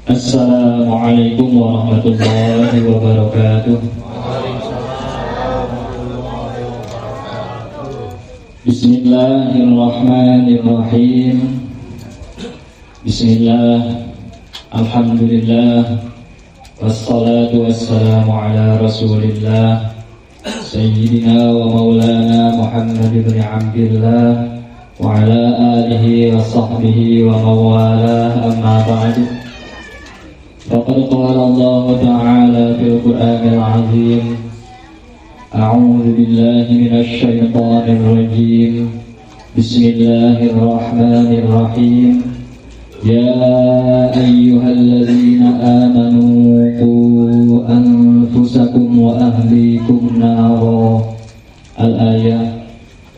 Assalamualaikum warahmatullahi wabarakatuh. Bismillahirrahmanirrahim. Bismillah, alhamdulillah, wassalatu wassalamu ala rasulillah sayyidina wa maulana Muhammad ibn Abdillah wa ala alihi wa sahbihi wa mawalah, amma ba'du. Faqad qala Allah ta'ala fil Qur'anil 'azim, a'udzu billahi minasy syaithanir rajim. Bismillahirrahmanirrahim. Ya ayyuhalladzina amanu qu anfusakum wa ahlikum nara. Al-ayah.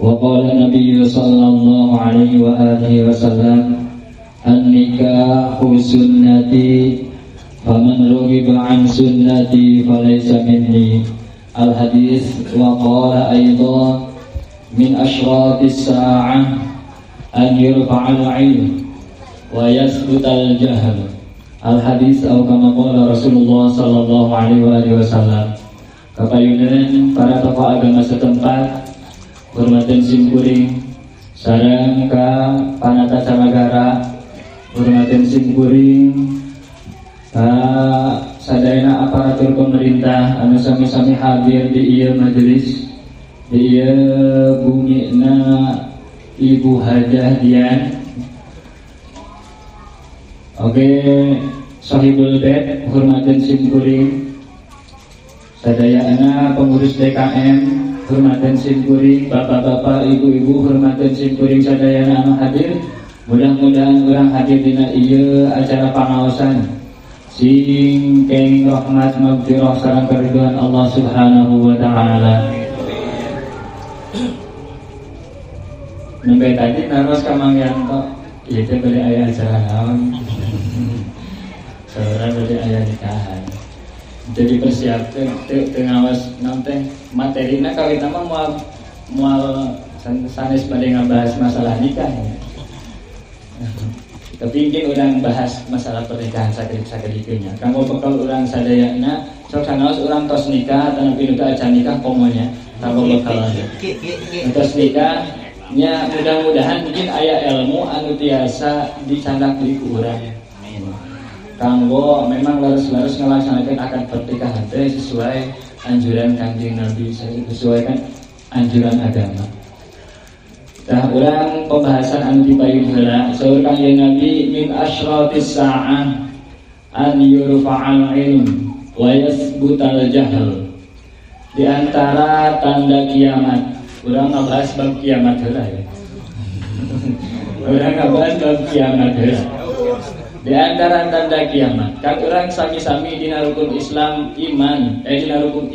Wa qala Nabiy sallallahu alaihi wa alihi wasallam, an-nikahu sunnati faman raghiba an sunnati falaysa minni. Al-hadis. Wa qala aidan, min asyratis sa'ah an yurfa'al 'ilm wa yasbutal jahl. Al-hadis atau kama qala Rasulullah sallallahu alaihi wasallam. Kapayunan para tokoh agama setempat, hormaten simkuring sareng ka panata canagara, hormaten simkuring ka sadayana aparatur pemerintah anu sami-sami hadir di ieu majelis, di ieu bumina Ibu Hajah Dian. Oke, sahibul bait, hormaten simkuring sadayana pengurus DKM, hormaten simkuring bapak-bapak, ibu-ibu, hormaten simkuring sadayana anu hadir. Mudah-mudahan urang hadir dina ieu acara pangaosan sing kenging rahmat magfirah sareng keridhaan Allah Subhanahu wa taala. Nembe tadi naros ka Mang Yanto, ieu teh bade aya acara naon? Saurang bade aya nikahan. Jadi persiapkeun teu ngawas naon teh materina kawitna mah moal moal sanes bade ngabahas masalah nikah ya. Tapi mungkin orang bahas masalah pernikahan sakedik-sakedikeunnya. Kanggo bekal urang sadayana, sok sanaos urang tos nikah atanapi nu teu acan nikah komonya, kanggo bekal. Tos nikah nya mudah-mudahan mungkin aya ilmu anu tiasa dicandak deui ku urang. Kanggo memang leres-leres ngalaksanakeun akad pernikahan teh sesuai anjuran Kanjeng Nabi, sesuai kan anjuran agama. Tah urang pembahasan anu dipayun heula saur Kanjeng Nabi, min asyratis sa'ah an yurfa'al ilm wa yasbutal jahl. Di antara tanda kiamat, urang ngabahas bab kiamat heula ya. Urang ngabahas bab kiamat heula. Di antara tanda kiamat, kan urang sami-sami dina rukun Islam iman, dina rukun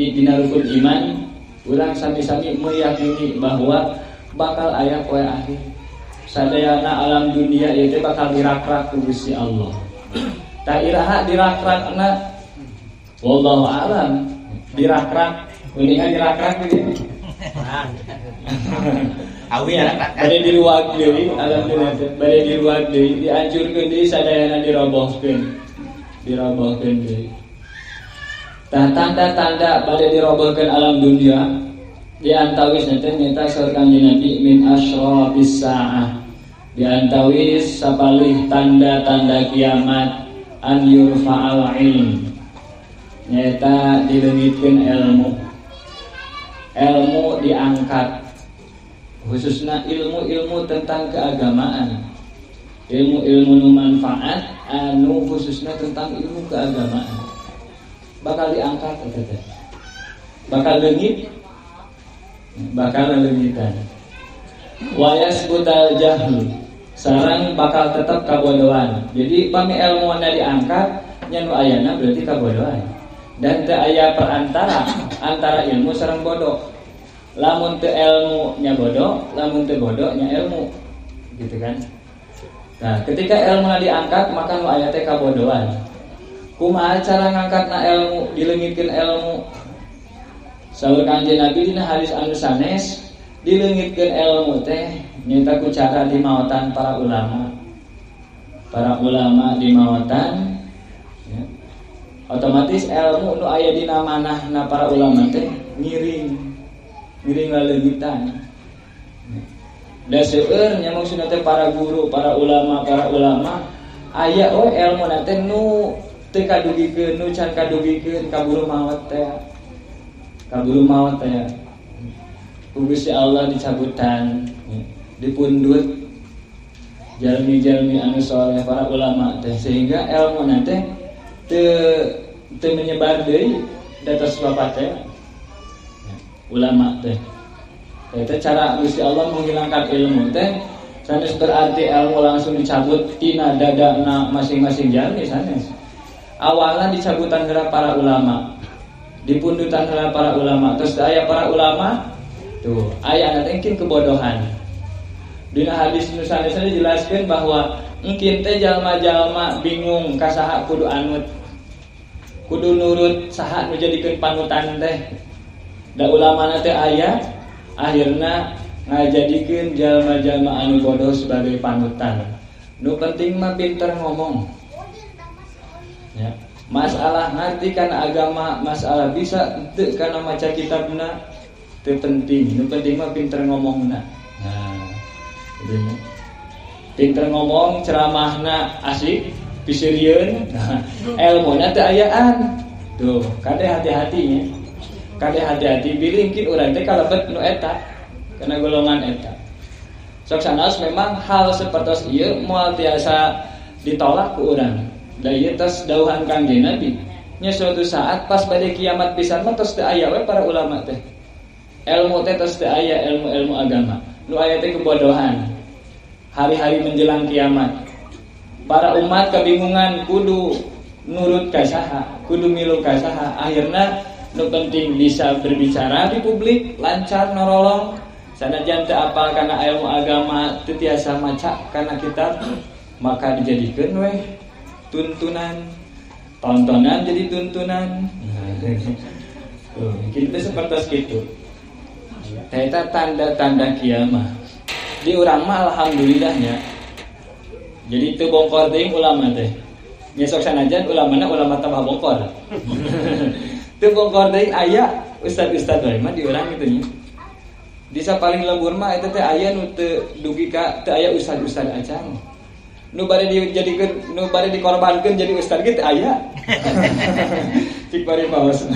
iman, urang sami-sami meyakini bahwa bakal aya poe akhir. Sadayana alam dunia ieu teh bakal dirakrak ku Gusti Allah. Tah iraha dirakrakna? Wallahu a'lam. Dirakrak, kuningan dirakrak deui. Awi rakrak. Bade diluag deui alam dunia teh, bade diluag deui, dihancurkeun deui sadayana dirobohkeun. Dirobohkeun deui. Tah tanda-tanda bade dirobohkeun alam dunia di antawis teh nyata saur Kanjeng Nabi, min asyratis saah. Di antawis sapalih tanda-tanda kiamat an yurfa'al ilm. Nyata dileungitkeun ilmu. Ilmu diangkat, khususnya ilmu-ilmu tentang keagamaan. Ilmu-ilmu nu manfaat anu khususnya tentang ilmu keagamaan. Bakal diangkat eta teh. Bakal leungit, bakal leungitan. Wa yasbutal jahl, sareng bakal tetap kabodohan. Jadi pami ilmuana diangkat nya nu ayana berarti kabodohan. Dan teu aya perantara antara ilmu sareng bodoh. Lamun teu ilmu nya bodoh, lamun teu bodoh nya ilmu. Gitu kan? Nah, ketika ilmu diangkat maka nu aya teh kabodohan. Kumaha cara ngangkatna ilmu, dileungitkeun ilmu? Saur Kanjeng Nabi dina hadis anu sanes, dileungitkeun ilmu teh nyaeta ku cara dimaotan para ulama. Para ulama dimaotan Otomatis ilmu nu aya dina manahna para ulama teh ngiring ngiring laleungitan. Da seueur nya maksudna teh para guru, para ulama aya we ilmuna teh nu teu kadugikeun, nu can kadugikeun kaburu maot teh. Kaburu maot teh. Ku Gusti Allah dicabutan, dipundut jalmi-jalmi anu soleh para ulama teh sehingga ilmuna teh teu menyebar deui datos bapak teh ulama teh. Eta cara Gusti Allah menghilangkan ilmu teh sanes berarti ilmu langsung dicabut tina dadana masing-masing jalmi sanes. Awalna dicabutan heula para ulama, dipundutan heula para ulama, terus aya para ulama tuh aya teh engkin kebodohan. Dina hadis nu sanesna dijelaskeun bahwa engkin teh jalma-jalma bingung ka saha kudu anut, kudu nurut saha nu jadikeun panutan teh. Da ulamana teh aya akhirna ngajadikeun jalma-jalma anu bodoh sebagai panutan. Nu penting mah pinter ngomong. Ya, masalah ngerti kana agama, masalah bisa teu kana maca kitabna teu penting. Nu penting mah pinter ngomongna. Nah, gitu. Pinter ngomong, ceramahna asik, piseurieun, elmuna teu ayaan. Tuh, kade hati-hati nya. Kade hati-hati bilih mungkin urang teh kalebet nu eta, kana golongan eta. Sok sanaos memang hal sapertos ieu moal tiasa ditolak ku urang. Da ieu tos dawuhan Kangjeng Nabi. Nya suatu saat pas bade kiamat pisan mah tos teu aya we para ulama teh. Ilmu teh tos teu aya ilmu-ilmu agama. Nu aya teh kebodohan. Hari-hari menjelang kiamat. Para umat kebingungan kudu nurut ka saha, kudu milu ka saha. Akhirna nu penting bisa berbicara di publik, lancar norolong, sanajan teu apal kana ilmu agama, teu tiasa maca kana kitab, maka dijadikeun weh tuntunan, tontonan jadi tuntunan. Tuh, kitu sapertos kitu. Eta tanda-tanda kiamat. Di urang mah alhamdulillahnya. Jadi teu bongkor teuing ulama teh. Nya sok sanajan ulamana ulama tambah bongkor. Teu bongkor deui aya ustad-ustad wae mah di urang kitu nya. Di sapaling lembur mah eta teh aya nu teu dugi ka teu aya ustad-ustad acan. Nu bade dijadikeun, nu bade dikorbankeun jadi ustad ge teu aya. Cik bari paosna.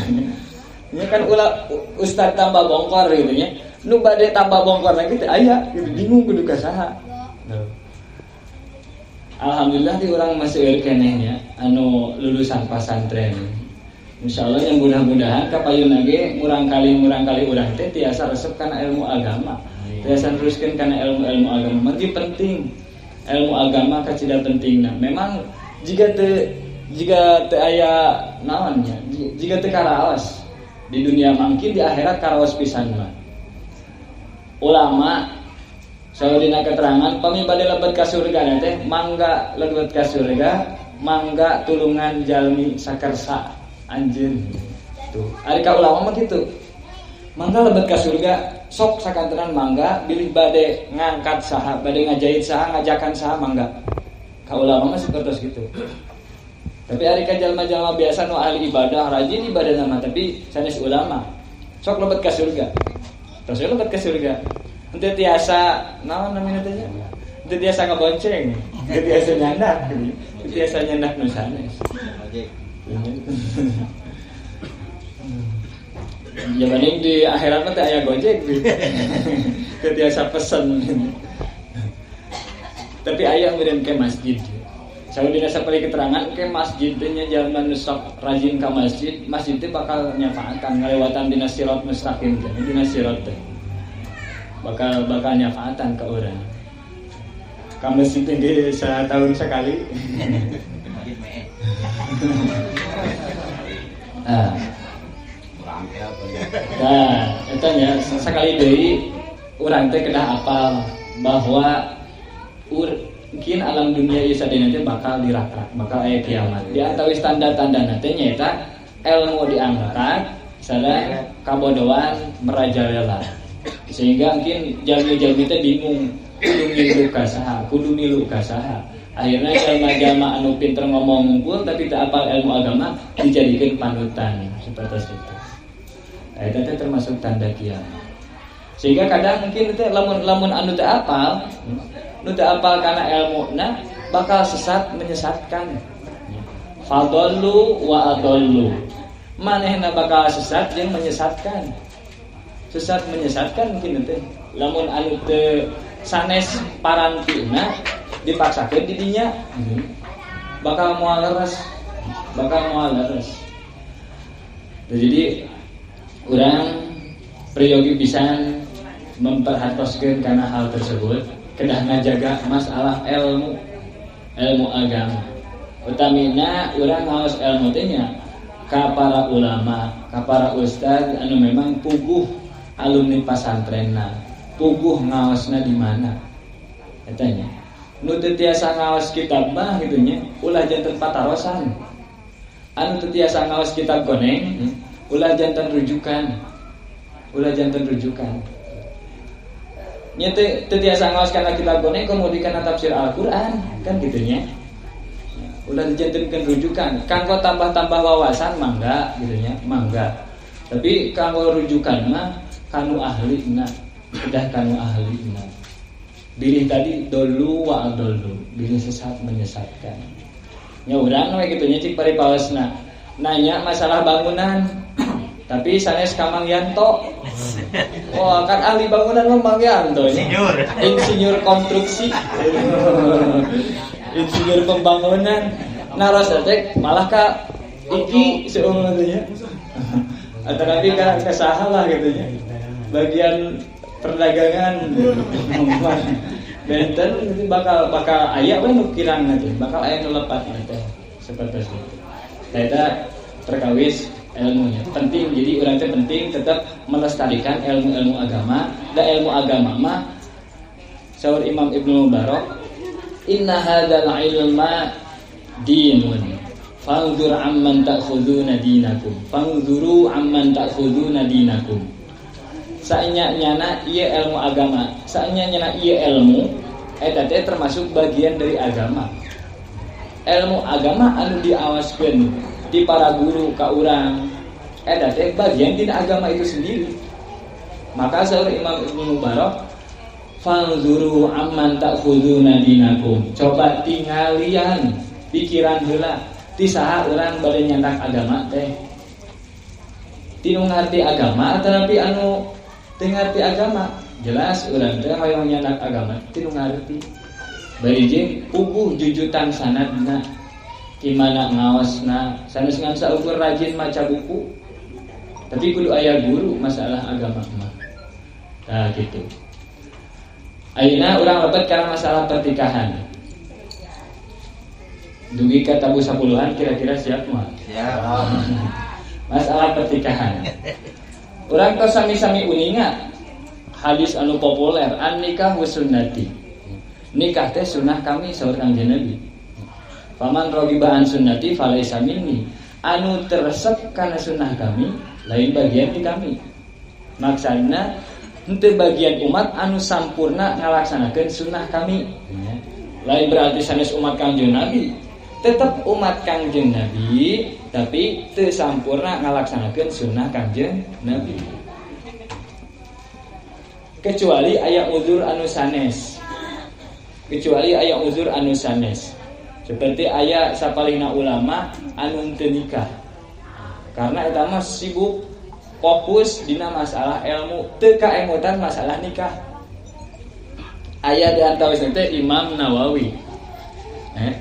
Nya kan ulah ustad tambah bongkor gitu nya. Nu bade tambah bongkor lagi teu aya, gitu bingung kudu ka saha. Alhamdulillah di urang masih eueuh keneh nya anu lulusan pasantren. Insyaallah yang mudah-mudahan kapayunna ge murang kali urang teh tiasa resep kana ilmu agama. Tiasa neruskeun kana ilmu-ilmu agama. Margi penting ilmu agama kacida pentingna. Memang jika teu aya naon nya, jika teu karaos di dunia mangkin di akhirat karaos pisan mah. Ulama saur dina keterangan pami bade lebet ka surga teh mangga lebet ka surga, mangga tulungan jalmi sakersa anjeun. Tuh, ari ka ulama mah kitu. Mangga lebet ka surga, sok sakantenan mangga bilih bade ngangkat saha, bade ngajahit saha, ngajakan saha mangga. Ka ulama mah sapertos kitu. Tapi ari ka jalma-jalma biasa nu ahli ibadah, rajin ibadah mah tapi sanes ulama. Sok lebet ka surga. Terus lebet ka surga. Henteu tiasa naon namina teh nya? Henteu tiasa ngabonceng, henteu tiasa nyandak, henteu tiasa nyandak nu sanes. Ya banding di akhirat mah teh aya Gojek gitu. Teu tiasa pesen. Tapi aya meureun ke masjid. Saur dina sapali keterangan ke masjid teh nya jalma nu sok rajin ka masjid, masjid teh bakal nyafaatan ngalewatan dina sirat mustaqim teh, dina sirat teh. Bakal nyafaatan ka urang. Ka masjid teh ge satahun sekali. Ah. Nah, eta nya sakali deui urang teh kedah apal bahwa mungkin alam dunia ieu sadayana teh bakal dirakrak, bakal aya kiamat. Di antawis tanda-tandana teh nyaeta ilmu diangkat sareng kabodohan merajalela. Sehingga mungkin jalmi-jalmi teh bingung kudu milu ka saha, kudu milu ka saha. Akhirnya jalma-jalma anu pinter ngomong ngumpul tapi tak apal ilmu agama dijadikan panutan seperti itu. Nah, itu termasuk tanda kiamat. Sehingga kadang mungkin itu lamun anu teu apal, nu teu apal kana ilmuna bakal sesat menyesatkan. Fadallu wa adallu. Manehna bakal sesat jeung menyesatkan. Sesat menyesatkan mungkin teh. Lamun anu teu sanes parantina dipaksakeun di dinya bakal moal leres, bakal moal leres. Jadi urang priyogi pisan memperhatoskeun kana hal tersebut, kedah ngajaga masalah ilmu, ilmu agama. Utamina urang ngaos ilmu teh nya ka para ulama, ka para ustaz anu memang puguh alumni pasantrenna, puguh ngaosna di mana. Eta nya. Nu teu tiasa ngaos kitab mah kitu nya, ulah janten patarosan. Anu teu tiasa ngaos kitab koneng, ulah janten rujukan. Ulah janten rujukan. Nya teu tiasa ngaos kana kitab koneng kemudian kana tafsir Al-Qur'an, kan kitu nya. Ulah dijantenkeun rujukan. Kanggo tambah-tambah wawasan mangga kitu nya, mangga. Tapi kanggo rujukan mah kanu ahlina, udah kanu ahlina. Bilih tadi dolu wa adolu, bilih sesat menyesatkan. Nya urang we kitu nya cik paripaosna. Nanya masalah bangunan, tapi sanes ka Mang Yanto. Wah, kan ahli bangunan mah Mang Yanto nya. Insinyur konstruksi. Insinyur pembangunan. Naros teh malah ka iki seumur nya. Atau tapi ka saha lah kitu nya. Bagian perdagangan benten itu bakal aya we nu kirang teh, bakal aya nu lepat teh seperti itu. Nah, eta perkawis ilmunya penting. Jadi urang teh penting tetap melestarikan ilmu-ilmu agama. Da ilmu agama mah saur Imam Ibnu Mubarak, inna hadzal ilma dinun fanzur amman ta'khuduna dinakum, fanzuru amman ta'khuduna dinakum. Saenya nyana ieu ilmu agama, saenya nyana ieu ilmu eta teh termasuk bagian dari agama. Ilmu agama anu diawaskeun di para guru ka urang eta teh bagian dina agama itu sendiri. Maka saur Imam Ibnu Mubarak, fanzuru amman ta'khuduna dinakum. Coba tingalian pikiran heula ti saha urang bade nyandak agama teh. Ti nu ngarti agama atanapi anu teu ngarti agama. Jelas urang teh hoyong nyandak agama ti nu ngarti. Bari jeung puguh jujutan sanadna, di mana ngaosna, sanes ngan saukur rajin maca buku. Tapi kudu aya guru masalah agama mah. Nah gitu. Ayeuna urang lebet kana masalah pernikahan. Dugi ka tabuh 10-an kira-kira siap mah? Siap. Masalah pernikahan. Urang tos sami-sami uninga hadis anu populer, an nikahu sunnati. Nikah teh sunnah kami saur Kangjeng Nabi. Faman raghiba an sunnati falaisa minni. Anu teresep kana sunnah kami lain bagian di kami. Maksudna henteu bagian umat anu sampurna ngalaksanakeun sunnah kami. Lain berarti sanes umat Kangjeng Nabi. Tetap umat Kangjeng Nabi tapi teu sampurna ngalaksanakeun sunnah Kangjeng Nabi. Kecuali aya uzur anu sanes. Kecuali aya uzur anu sanes. Seperti aya sapalihna ulama anu teu nikah. Karena eta mah sibuk fokus dina masalah ilmu, teu kaemutan masalah nikah. Aya di antawisna teh Imam Nawawi.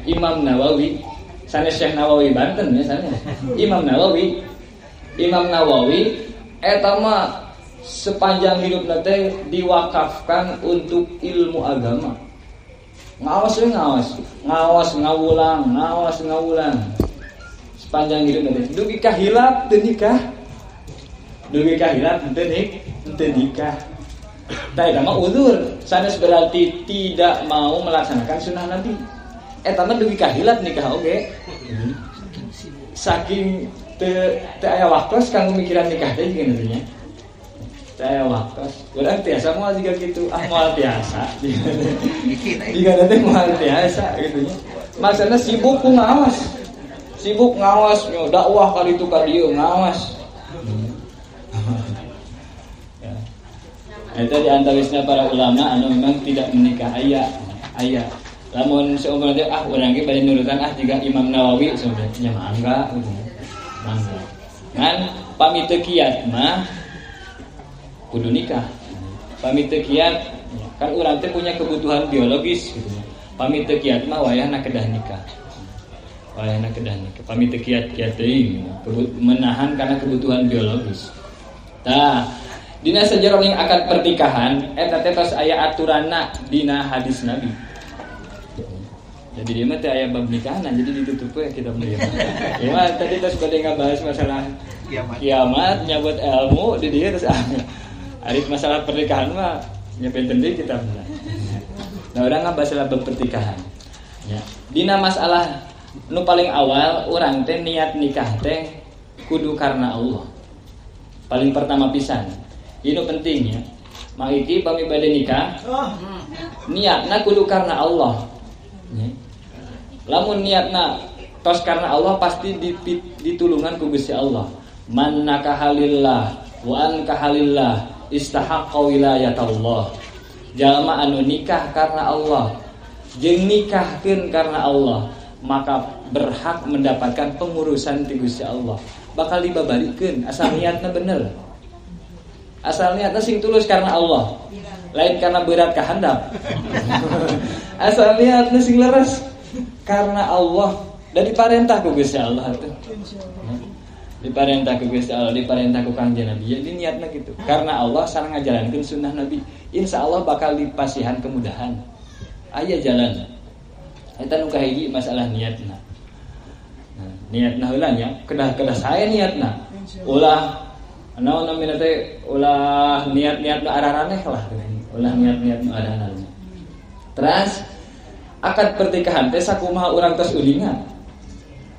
Imam Nawawi sanes Syekh Nawawi Banten ya sanes. Imam Nawawi. Imam Nawawi eta mah sepanjang hidupna teh diwakafkan untuk ilmu agama. Ngaos we ngaos, ngaos ngawulang, ngaos ngawulang. Sepanjang hidup teh dugi ka hilap teu nikah. Dugi ka hilap teu nikah. Tah eta mah uzur, sanes berarti tidak mau melaksanakan sunnah Nabi. Eta mah dugi ka hilap nikah oge. Saking teu aya waktos kanggo mikiran nikah teh jeung nya. Teu aya waktos. Urang tiasa moal jiga kitu, ah moal tiasa. Jiga teh moal tiasa gitu nya. Maksudna sibuk ku ngawas. Sibuk ngawas nyo dakwah kali itu ka dieu ngawas. Ya. Eta di antawisna para ulama anu memang tidak menikah aya, aya. Lamun seumur teh ah urang ge bade nurutan ah jiga Imam Nawawi sebenarnya mangga gitu. Mangga. Ngan pami teu kiat mah kudu nikah. Pami teu kiat kan urang teh punya kebutuhan biologis gitu. Pami teu kiat mah wayahna kedah nikah. Wayahna kedah nikah. Pami teu kiat-kiat teuing menahan karena kebutuhan biologis. Tah, dina sajeroning akad pernikahan eta teh tos aya aturanna dina hadis Nabi. Jadi dia mah teh aya bab nikahan, jadi ditutup we kitab ieu. Ieu mah tadi tos bade ngabahas masalah kiamat, nyabut ilmu di dieu terus ari masalah pernikahan mah nya benten deui kitabna. Nah, urang ngabahas masalah bab pernikahan. Ya. Dina masalah nu paling awal urang teh niat nikah teh kudu karena Allah. Paling pertama pisan. Ini penting ya. Mang iki pami bade nikah, niatna kudu karena Allah. Ya. Lamun niatna tos karena Allah pasti ditulungan ku Gusti Allah. Man nakahalillah wa ankahalillah istahaqqa wilayatallah. Jalma anu nikah karena Allah jeung nikahkeun karena Allah, maka berhak mendapatkan pengurusan ti Gusti Allah. Bakal dibabalikeun asal niatna bener. Asal niatna sing tulus karena Allah. Lain karena berat kahandap. Asal niatna sing leres karena Allah dan diparentah ku Gusti Allah teh. Diparentah ku Gusti Allah, diparentah ku Kangjeng Nabi. Jadi niatna gitu. Karena Allah sareng ngajalankeun sunnah Nabi, insya Allah bakal dipasihan kemudahan. Aya jalan. Eta nu kahiji masalah niatna. Nah, niatna heula nya, kedah-kedah sae niatna. Ulah naon namina teh ulah niat-niat nu araraneh lah. Ulah niat-niat nu araraneh. Terus akad pernikahan teh sakumaha urang tos ulingan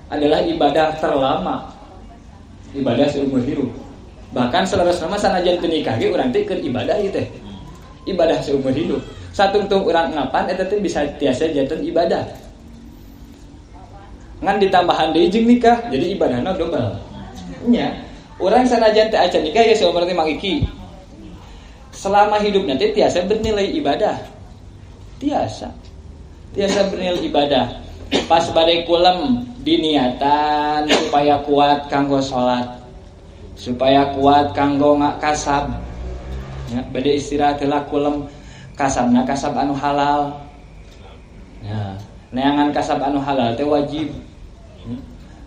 adalah ibadah terlama. Ibadah seumur hidup. Bahkan saleresna mah sanajan teu nikah ge urang teh keur ibadah ieu teh. Ibadah seumur hidup. Satungtung urang ngapan eta teh bisa tiasa janten ibadah. Ngan ditambahan deui jeung nikah, jadi ibadahna dobel. Nya, urang sanajan teu acan nikah ya seumur teh Mang Iki. Selama hidup nanti tiasa bernilai ibadah. Tiasa. Tiasa bernilai ibadah. Pas bade kulem diniatan supaya kuat kanggo salat, supaya kuat kanggo kasab. Ya, bade istirahat heula kulem kasabna kasab anu halal. Ya, neangan kasab anu halal teh wajib.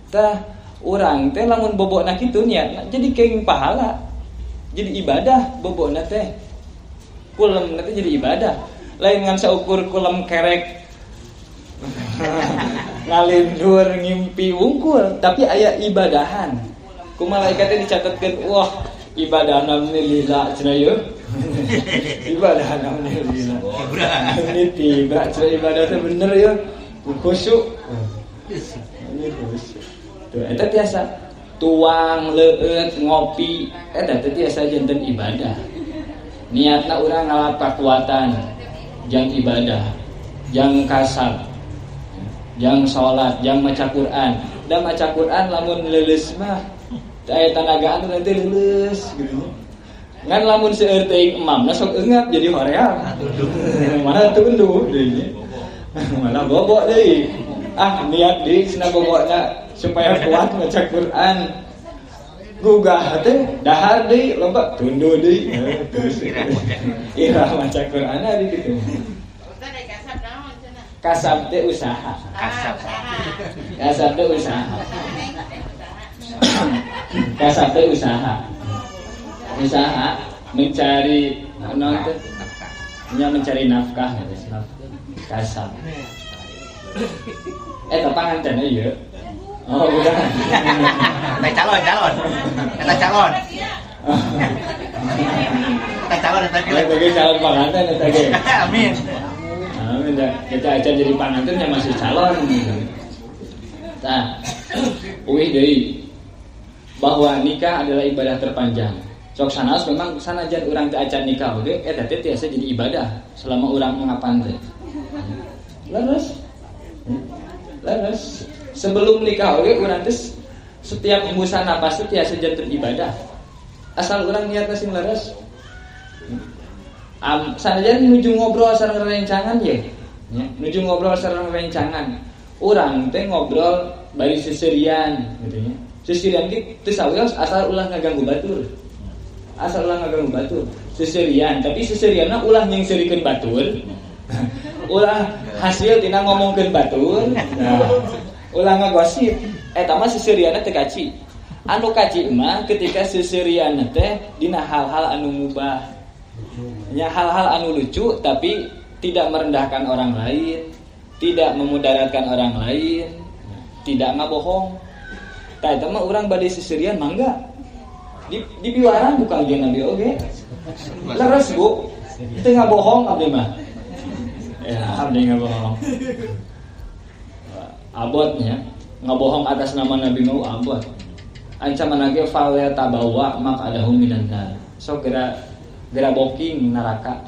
Tah urang teh lamun bobokna kitu niatna jadi kenging pahala. Jadi ibadah bobokna teh. Kulemna teh jadi ibadah. Lain ngan saukur kulem kerek ngalindur ngimpi wungkul, tapi aya ibadahan. Ku malaikatnya dicatatkeun, wah ibadah namanya lila cenah yeuh. Ibadah namanya lila. Ini tiba cenah ibadah teh bener yeuh. Khusyuk. Ini khusyuk. Tuh eta tiasa tuang leueut ngopi eta teh tiasa janten ibadah. Niatna urang ngalap kakuatan jang ibadah, jang kasab, jang salat, jang maca Quran. Da maca Quran lamun leuleus mah aya tanagaan nanti leuleus gitu. Ngan lamun seueur teuing emamna sok eungap jadi hoream. Mana tunduh deui nya. Mana bobok deui. Ah niat deui cenah bobokna supaya kuat maca Quran. Gugah teh dahar deui loba tunduh deui. Terus ira maca Quran ari kitu. Kasab teh usaha. Kasab. Kasab teh usaha. Kasab teh usaha. Usaha mencari naon teh? Nya mencari nafkah gitu. Kasab. Eta panganten ieu. Oh, udah. Eta calon, calon. Eta calon. Eta calon eta ge. Calon panganten eta ge. Amin. Amin dah. Kita aja jadi pangantennya masih calon. Nah, uih deui bahwa nikah adalah ibadah terpanjang. Sok sanaos memang sanajan urang teu acan nikah oge eta teh tiasa jadi ibadah selama urang ngapan teh. Leres. Leres. Sebelum nikah oge urang teh setiap hembusan napas teh tiasa janten ibadah. Asal urang niatna sing leres. Sanajan nuju ngobrol sareng rencangan ye. Nya, nuju ngobrol sareng rencangan. Urang teh ngobrol bari seserian gitu nya. Seserian ge teu sawios asal ulah ngaganggu batur. Asal ulah ngaganggu batur. Seserian, tapi seserianna ulah nyengserikeun batur. Ulah hasil tina ngomongkeun batur. Nah, ulah ngagosip. Eta mah seserianna teu kaci. Anu kaci mah ketika seserianna teh dina hal-hal anu mubah. Nya hal-hal anu lucu tapi tidak merendahkan orang lain, tidak memudaratkan orang lain, tidak ngabohong. Tah eta mah urang bade seserian mangga. Di biwaran bukan jeung Nabi oge. Leres Bu, teu ngabohong abdi mah. Ya, abdi ngabohong. Abotnya ngabohong atas nama Nabi mau abot. Ancaman lagi fal yatabawa maq'adahu minan nar. Sok gera booking neraka.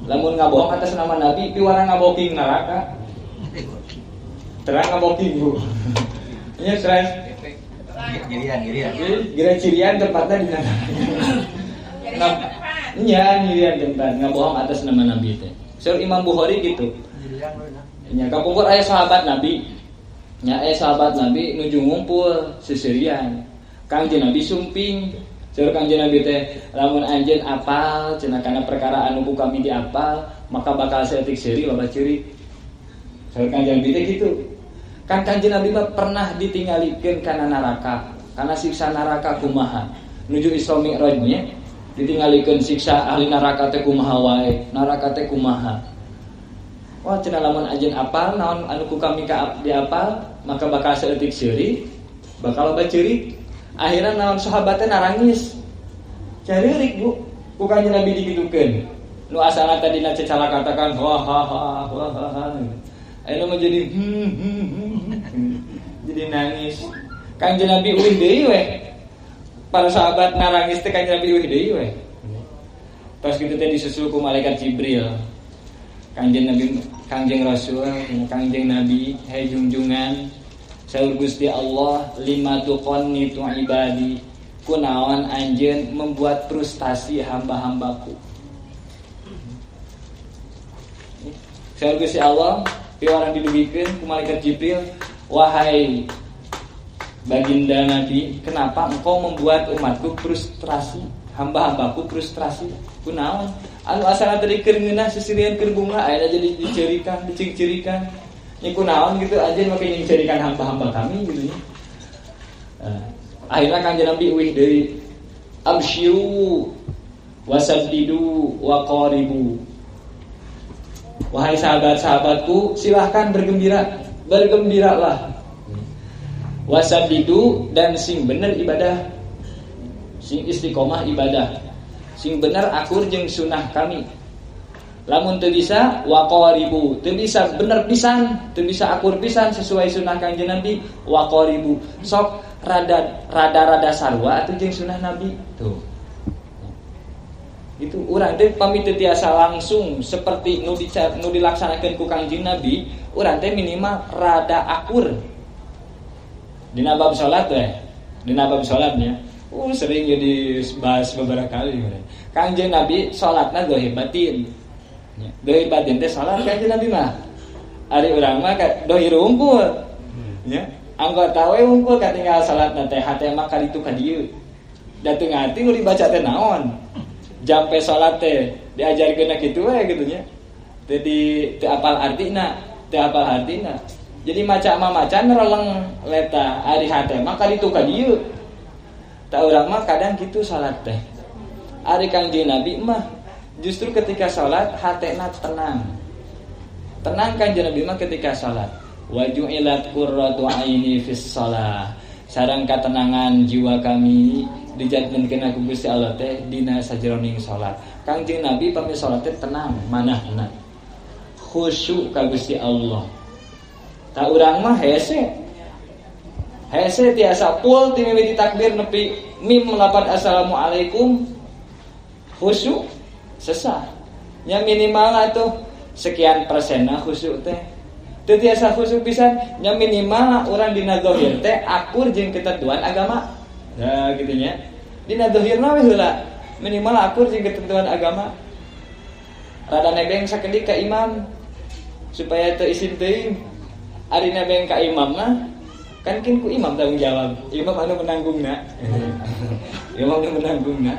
Lamun ngabohong atas nama Nabi piwarang ngaboking neraka. Terang ngaboking Bu. Nya stres. Girian. Girian cirian tempatnya di mana? Nya girian tempat ngabohong atas nama Nabi teh. Saur Imam Bukhari gitu. Nya kapungkur aya sahabat Nabi. Nya aya sahabat Nabi nuju ngumpul seserian. Kangjeng Nabi sumping. Saur Kangjeng Nabi teh lamun anjeun apal cenah kana perkara anu ku kami diapal maka bakal saeutik seuri loba ceurik. Saur Kangjeng Nabi teh gitu. Kan Kanjeng Nabi mah pernah ditinggalikeun kana neraka, kana siksa neraka kumaha. Nuju Isra Mi'raj nya ditinggalikeun siksa ahli neraka teh kumaha wae, neraka teh kumaha. Wah cenah lamun anjeun apal naon anu ku kami ka diapal maka bakal saeutik seuri, bakal loba ceurik. Akhirna naon sahabat teh narangis. Careurik Bu, ku Kanjeng Nabi digitukeun. Nu asalna tadina cecala katakan ha ha ha ha ha. Ayeuna mah jadi jadi nangis. Kanjeng Nabi uih deui we. Para sahabat narangis teh Kanjeng Nabi uih deui we. Tos kitu teh disusul ku malaikat Jibril. Kanjeng Nabi, Kanjeng Rasul, Kanjeng Nabi, hai junjungan saur Gusti Allah lima tuqannitu ibadi. Kunaon anjeun membuat frustasi hamba-hambaku. Saur Gusti Allah piwarang didugikeun ku malaikat Jibril, wahai baginda Nabi, kenapa engkau membuat umatku frustrasi, hamba-hambaku frustrasi? Kunaon? Anu asalna tadi keur ngeunah seserian keur bunga ayeuna jadi dicerikan, dicing-cirikan. Nya kunaon gitu anjeun make nyingcerikan hamba-hamba kami gitu nya. Akhirna Kanjeng Nabi uih deui, absyiru wasaddidu wa qaribu. Wahai sahabat-sahabatku, silahkan bergembira, bergembiralah. Wasadidu dan sing bener ibadah, sing istiqomah ibadah, sing bener akur jeung sunah kami. Lamun teu bisa waqaribu, teu bisa bener pisan, teu bisa akur pisan sesuai sunah Kangjeng Nabi, waqaribu. Sok rada-rada sarua atuh jeung sunah Nabi. Tuh. Itu urang teh pami teu tiasa langsung seperti nu dilaksanakeun ku Kangjeng Nabi, urang teh minimal rada akur. Dina bab salat teh, dina bab salatnya, sering jadi bahas beberapa kali. Kangjeng Nabi salatna zahir batin. Zahir batin teh salat Kangjeng Nabi mah. Ari urang mah zahir unggul. Nya, anggota we unggul katinggal salatna teh hate mah ka ditu ka dieu. Da teu ngarti nu dibaca teh naon. Jampe salat teh diajarkeunna kitu we kitu nya. Teu di teu apal artina, teu apal artina. Jadi maca mah maca nereleng leta ari hate mah ka ditu ka dieu. Ta urang mah kadang kitu salat teh. Ari Kangjeng Nabi mah justru ketika salat hatena tenang. Tenang Kangjeng Nabi mah ketika salat. Wa ju'ilat qurratu aini fis shalah. Sareng katenangan jiwa kami dijadkeun ku Gusti Allah teh dina sajeroning salat. Kangjeng Nabi pami salat teh tenang, manahna. Khusyuk ka Gusti Allah. Ta urang mah hese. Hese tiasa pul ti mimiti takbir nepi mim lapan assalamualaikum Khusyuk sesah. Nya minimal atuh sekian persenna khusyuk teh. Teu tiasa khusyuk pisan, nya minimal urang dina zahir teh akur jeung ketentuan agama. Nah, kitu nya. Dina zahirna we heula minimal akur jeung ketentuan agama. Rada nebeng sakedik ka imam supaya teu isin teuing. Ari nebeng ka imam mah kan kin ku imam tanggung jawab. Imam anu menanggungna. Imam anu menanggungna.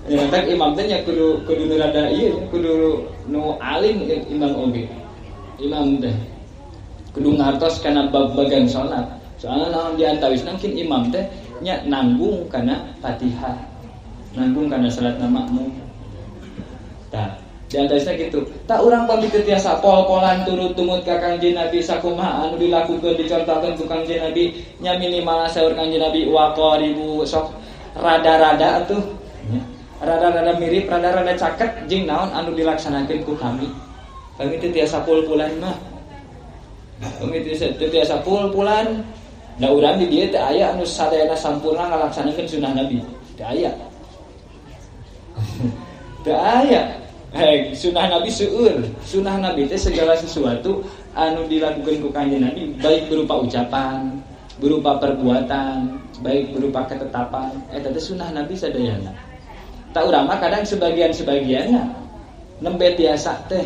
Ya kan imam teh nya kudu kudu nu rada ieu kudu nu alim imam oge. Imam teh kudu ngartos kana bab bagian salat. Soalna naon diantawisna kin imam teh nya nanggung kana Fatihah. Nanggung kana salatna makmum. Tah, diantawisna kitu. Tah urang pami teu tiasa pol-polan turut tumut ka Kangjeng Nabi sakumaha anu dilakukeun dicontohkeun ku Kangjeng Nabi nya minimal saur Kangjeng Nabi waqaribu sok rada-rada atuh. Rada-rada mirip, rada-rada caket jeung naon anu dilaksanakeun ku kami. Kami teu tiasa pul-pulan mah. Kami teu tiasa pul-pulan. Da urang di dieu teu aya anu sadayana sampurna ngalaksanakeun sunah Nabi. Teu aya. Teu aya. Hei, sunah Nabi seueur. Sunah Nabi teh segala sesuatu anu dilakukeun ku Kanjeng Nabi baik berupa ucapan, berupa perbuatan, baik berupa ketetapan, eta teh sunah Nabi sadayana. Tak urang mah kadang sebagian-sebagianna nembe tiasa teh.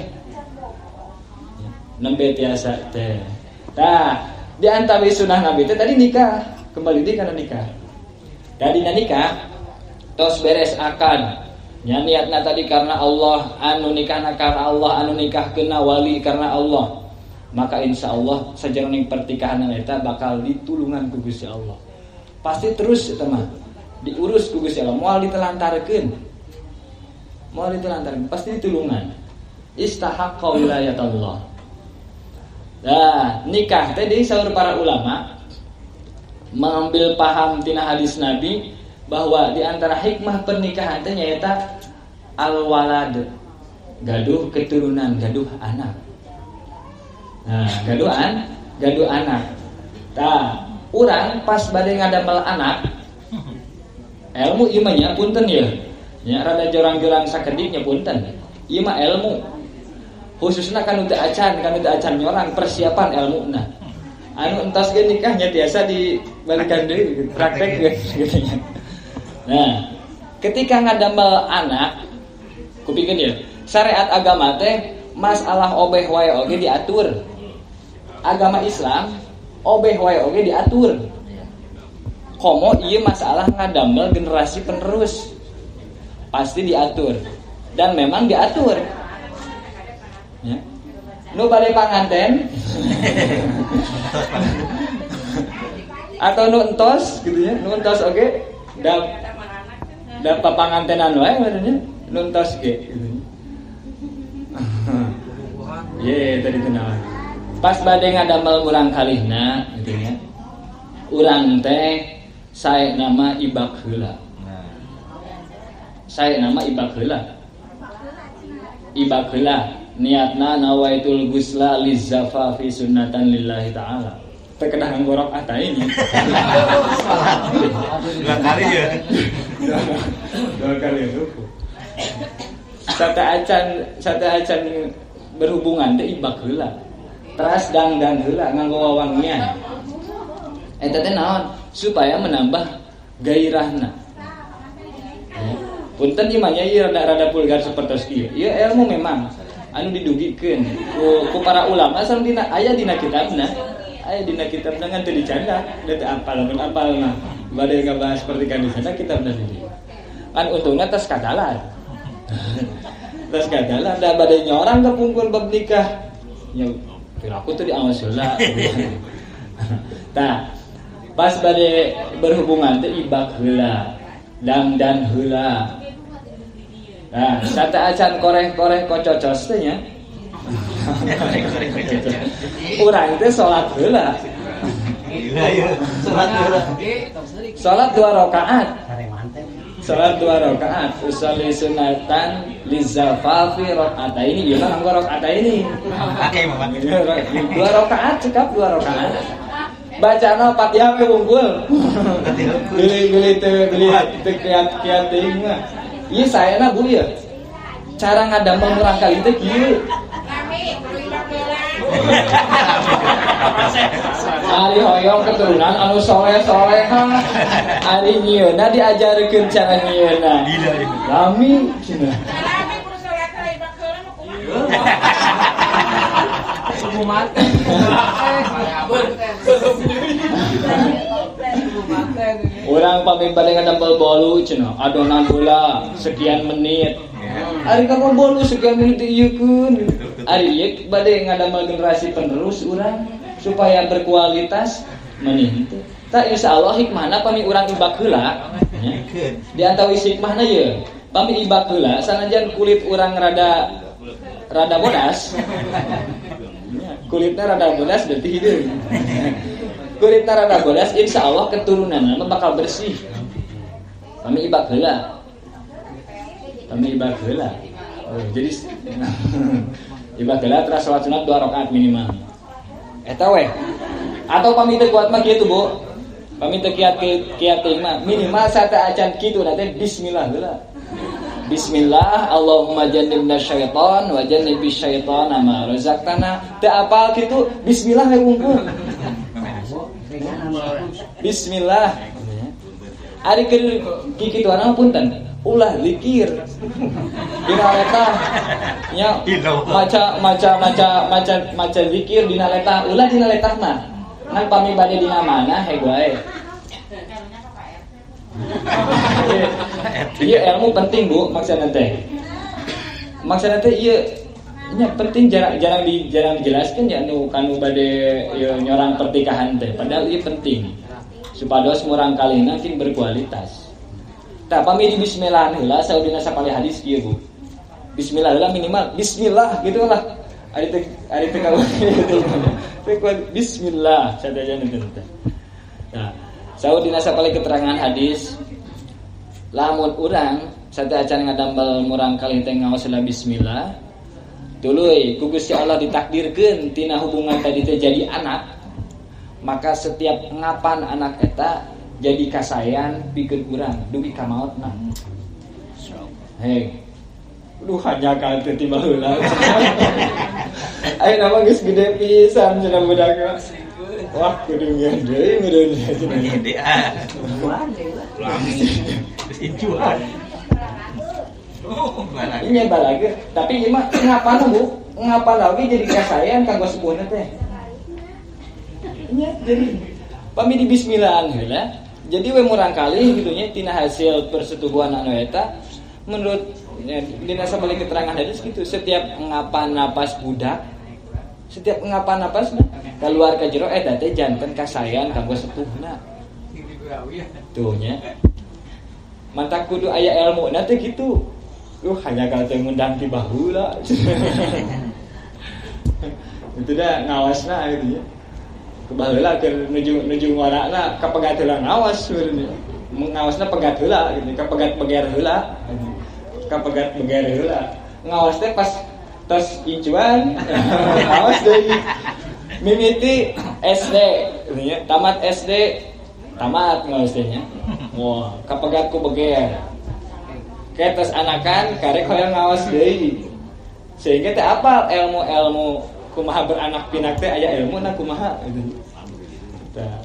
Nembe tiasa teh. Tah, di antara sunah Nabi teh tadi nikah, kembali deui kana nikah. Tadina nikah tos beres akad. Nya niatna tadi karena Allah, anu nikahna karena Allah, anu nikahkeunna wali karena Allah. Maka insyaallah sajroning pernikahan eta bakal ditulungan ku Gusti Allah. Pasti terus eta mah diurus ku Gusti Allah, moal ditelantarkeun. Moal ditelantarkeun, pasti ditulungan. Istahaqqa wilayatullah. Nah, nikah teh deui saur para ulama mengambil paham tina hadis Nabi bahwa di antara hikmah pernikahan teh nyaeta al-walad, gaduh keturunan, gaduh anak. Nah, gaduh anak. Tah, urang pas bade ngadamel anak, ilmu ieu mah nya punten ieu. Nya rada jorang-jorang sakedik nya punten. Ieu mah ilmu. Khususna kanu teu acan nyorang persiapan ilmuna. Anu entos ge nikahnya tiasa dibalikan deui praktek gitu nya. Nah, ketika ngadamel anak, kupikeun ieu, syariat agama teh masalah obeh wae oge diatur. Agama Islam obeh wae oge diatur. Komo ieu masalah ngadamel generasi penerus pasti diatur dan memang diatur. Ya. Nu bade panganten atau nu entos gitu ya, nu entos oge da da papangantenan wae maksudnya nu entos ge gitu. Ye tadi kenalan. Pas bade ngadamel urang kalihna gitu ya. Urang teh sae nama ibak heula. Sae nama ibak heula. Ibak heula niatna nawaitul gusla lizafafi sunnatan lillahi ta'ala. Teu kedah nggorok ah tainya. Dua kali ya. Dua kali ruku. Sate acan berhubungan teh ibak heula. Teras dangdan heula nganggo wawangian. Eta teh naon? Supaya menambah gairahna. Punten ieu mah nya ieu rada-rada vulgar sapertos kieu. Ieu ilmu memang anu didugikeun ku para ulama sareng dina aya dina kitabna. Aya dina kitabna ngan teu dicanda, da teu apal mun apal mah. Bade ngabahas pernikahan di sana kitabna di. Kan untungna tos kadalan. Tos kadalan da bade nyorang kapungkur bab nikah. Nya piraku teu diawas heula. Tah, pas bade berhubungan teh ibak heula, dangdan heula. Nah, sate acan koreh-koreh kococos teh nya. Urang teh salat heula. Salat heula. Salat 2 rakaat. Salat 2 rakaat, usolli sunatan lizafafi rakaataini, ieu mah nganggo rakaataini. Oke, Bapak. 2 rakaat cekap 2 rakaat. Bacana Fatihah we wungkul. Geuli-geuli teu geuli teu kiat-kiat teuing mah. Ieu saena Bu ya. Cara ngadamel murangkalih teh kieu. Ari hoyong keturunan anu soleh-soleha. Ari nyieuna diajarkeun cara nyieuna. Lami cenah. Urang pami bade ngadamel bolu cenah, adonan heula sekian menit. Ari kamu bolu sekian menit diieukeun. Ari ieu bade ngadamel generasi penerus urang supaya berkualitas meni henteu. Tah insyaallah hikmahna pami urang ibak heula. Di antawis hikmahna ieu, pami ibak heula sanajan kulit urang rada bodas. Kulitnya rada bodas berarti hideung. Kulitnya rada bodas insyaallah keturunanna bakal bersih. Pami ibak heula. Pami ibak heula. Oh, jadi ibak heula terus salat sunat 2 rakaat minimal. Eta weh. Atau pami teu kuat mah kitu, Bu. Pami teu kiat kiat mah minimal sate acan kitu nanti bismillah heula. Bismillah, Allahumma jannibna syaitan wa jannibis syaitana ma razaqtana. Teu apal kitu, bismillah we wungkul. Bismillah. Ari keur kikituan mah punten, ulah zikir. Dina letah nya maca maca maca maca maca zikir dina letah, ulah dina letah mah. Ngan pami bade dina mana heg wae. Iya ilmu penting Bu, maksudna teh. Maksudna teh ieu nya penting jarang dijelaskeun ya nu kanu bade ieu nyorang pertikahan teh. Padahal ieu penting. Supados murangkalihna sing berkualitas. Tah pami di bismillah heula saudina sapalih hadis kieu Bu. Bismillah heula minimal bismillah gitu lah. Ari teh kawan gitu. Bismillah sadayana teh. Nah, saudina sapalih keterangan hadis lamun urang sateuacan ngadamel murangkalih teh ngaos heula bismillah tuluy ku Gusti Allah ditakdirkeun tina hubungan tadi teh jadi anak, maka setiap ngapan anak eta jadi kasayan pikeun urang dugi ka maotna. Hei. Duh hanya teh ti baheula. Ayeuna mah geus gede pisan cenah budak. Wah kudu ngeun deui meureun cenah. Gede ah. Incuan. Ini balage, tapi ieu mah ngapa Bu? Ngapa lagi jadi kasayan kanggo sepuhna teh? Nya jadi pami di bismillahan heula. Jadi we murangkalih kitu nya tina hasil persetubuhan anu eta menurut ya, dina sabalik keterangan hadis gitu, setiap ngapa napas budak, setiap ngapa napas keluar ka jero eta teh janten kasayan kanggo sepuhna. Tuh nya. Mantak kudu aya ilmu na teh kitu. Hanya kalau teh ngundang ti baheula. Itu dah ngawasna gitu nya. Kebaheula keur nuju ngorana kapegat heula ngawas sebenarnya. Ngawasna pegat heula gitu, kapegat beger heula. Kapegat beger heula. Ngawas teh pas tos incuan ngawas deui. Mimiti SD gitu nya, tamat SD tamat ngawas teh nya. Wah, kapegat ku beger. Kayak tos anakan karek hoyong ngawas deui. Sehingga teh apal ilmu-ilmu kumaha beranak pinak teh aya ilmu na kumaha gitu. Tah.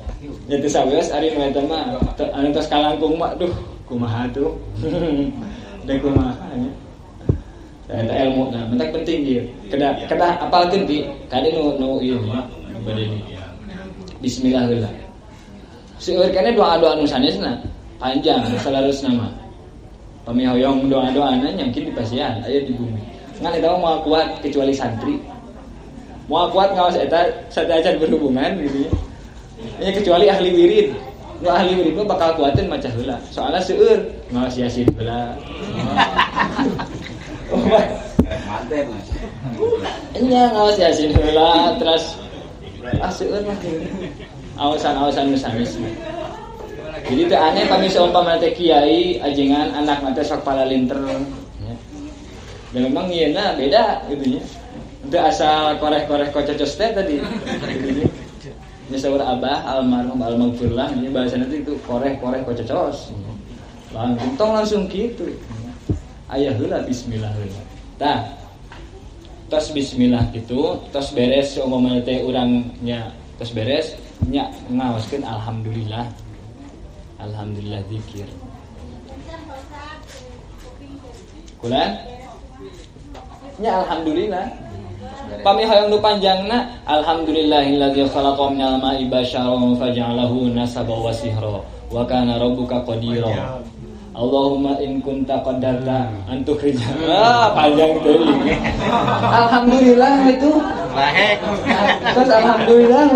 Nya teu sawios ari nu eta mah anu tos kalangkung mah duh kumaha tuh. Da kumaha nya. Tah eta ilmu nah mentak penting ieu. Kedah kedah apalkeun di kade nu ieu nya nu bade ni. Bismillah heula. Seueur keneh doa-doa nu sanesna panjang salarusna mah. Pami hoyong doa-doana nya mungkin dipasihan aya di bumi. Ngan eta mah moal kuat kecuali santri. Moal kuat ngawas eta sateuacan berhubungan gitu nya. Ya kecuali ahli wirid. Nu ahli wirid mah bakal kuateun maca heula. Soalna seueur ngawas Yasin heula. Manten. Nya ngawas Yasin heula terus ah seueur mah. Awasan-awasan nu sanes. Jadi teu aneh pami saumpama teh kiai ajengan anak mah teh sok palalinter nya. Dan memang ieuna beda gitu nya. Teu asal koreh-koreh kococos teh tadi. Gitu nya. Nya saur abah almarhum almaghfirlah nya bahasana teh itu koreh-koreh kococos. Langsung tong langsung kitu. Aya heula bismillah heula. Tah. Tos bismillah kitu, tos beres umpamana teh urang nya tos beres nya ngaoskeun alhamdulillah. Alhamdulillah zikir. Kulan? Nya alhamdulillah. Pami hayang nu panjangna alhamdulillahilladzi khalaqa minal ma'i basharan faja'alahu nasaban wa sihra wa kana rabbuka qadira. Allahumma in kunta qadarta an tukhrija. Ah, panjang teuing. Alhamdulillah itu. Lahek. Terus alhamdulillah.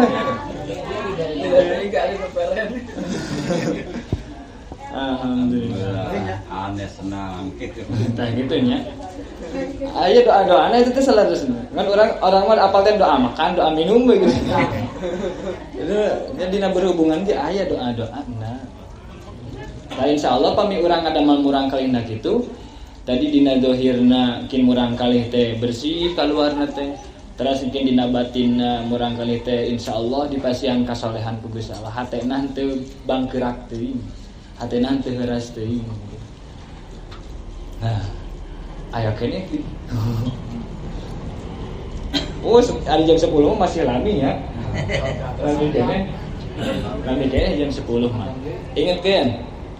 Alhamdulillah. Aneh senang gitu. Tah kitu nya. Aya doa-doana itu teh saleresna. Kan orang mah apal teh doa makan, doa minum we gitu. Itu dina berhubungan ge aya doa-doana. Nah, insyaallah pami urang ngadamel murang kalihna kitu, tadi dina zahirna kin murang kalih teh bersih kaluarna teh. Teras mungkin dina batinna murang kalih teh insyaallah dipasihan kasolehan ku Gusti Allah. Hatena henteu bangkeurak teuing. Hatena henteu heuras teuing. Nah, aya keneh. Oh, ari jam 10 masih lami ya. Lami keneh. Lami keneh jam 10 mah. Ingetkeun,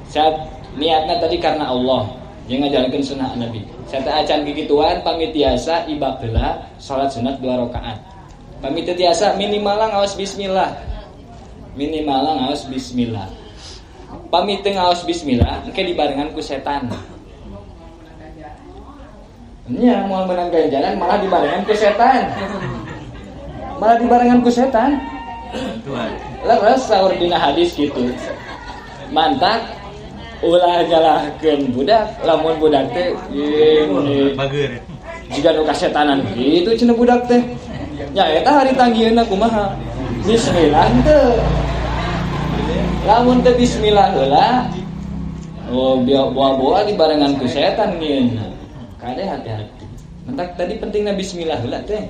saat niatna tadi karena Allah, yang ngajalankeun sunnah Nabi. Saat acan kikituan pamit tiasa ibak heula salat sunat 2 rakaat. Pamit tiasa minimal ngaos bismillah. Minimal ngaos bismillah. Pamit teu ngaos bismillah engke dibarengan ku setan. Nya moal menang ganjaran malah dibarengan ku setan. Malah dibarengan ku setan. Leres saur dina hadis kitu. Mantak ulah nyalahkeun budak, lamun budak teh bager. Jiga nu kasetanan kitu cenah budak teh. Nya eta hari tanggieunna kumaha? Bismillah teu. Lamun teu bismillah heula, oh boa-boa dibarengan ku setan ngieunna. Kade hati-hati. Mentak tadi pentingna bismillah heula teh.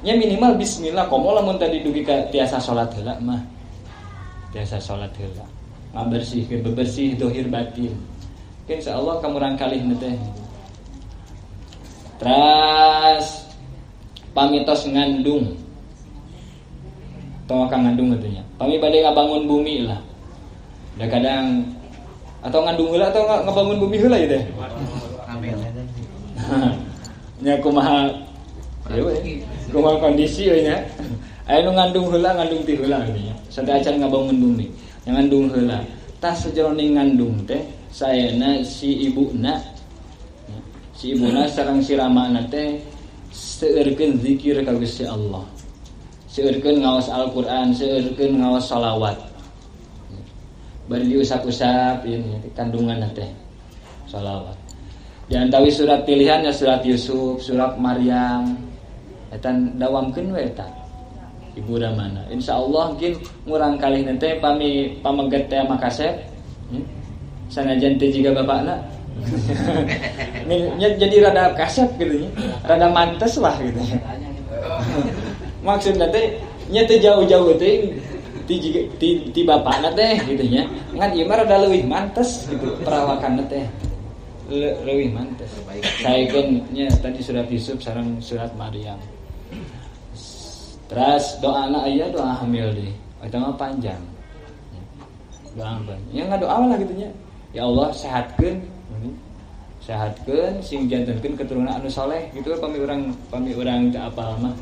Nya minimal bismillah komo lamun tadi dugi ka tiasa salat heula mah. Tiasa salat heula. Ngabersihkeun bebersih dohir batin. Insyaallah kamurang kalih teh. Teras pamitos ngandung. Tong akan ngandung katanya. Pami bade ngabangun bumi lah. Da kadang atau ngandung heula atau ngabangun bumi heula ieu teh. Nya kumaha ieu we. Kumaha kondisi we nya. Aya nu ngandung heula ngandung ti heula nya. Sampai acan ngabangun bumi. Ngandung heula. Tah sajeroning ngandung teh saena si ibuna. Si ibuna sareng si ramana teh seueurkeun zikir ka Gusti Allah. Seueurkeun ngaos Al-Qur'an, seueurkeun ngaos shalawat. Bari diusap-usap ieu kandungan teh shalawat. Di antawi surat pilihannya surat Yusuf, surat Maryam. Eta dawamkeun we eta. Ibu ramana. Insyaallah mungkin ngurang kalih teh pami pameget teh makasep. Sanajan teh jiga bapakna. Nya jadi rada kasep gitu nya. Rada mantes lah gitu. Maksudna teh nya teh jauh-jauh teh ti bapakna teh gitu nya. Ngan ieu mah rada leuwih mantes gitu perawakanna teh. Leuwih mantes. Saekeun nya tadi surat Yusuf sareng surat Maryam. Terus doana aya doa hamil deui. Eta mah panjang. Doa panjang. Ya ngadoa lah gitu nya. Ya Allah sehatkeun. Sehatkeun sing jantenkeun keturunan anu saleh gitu pami urang teu apal mah.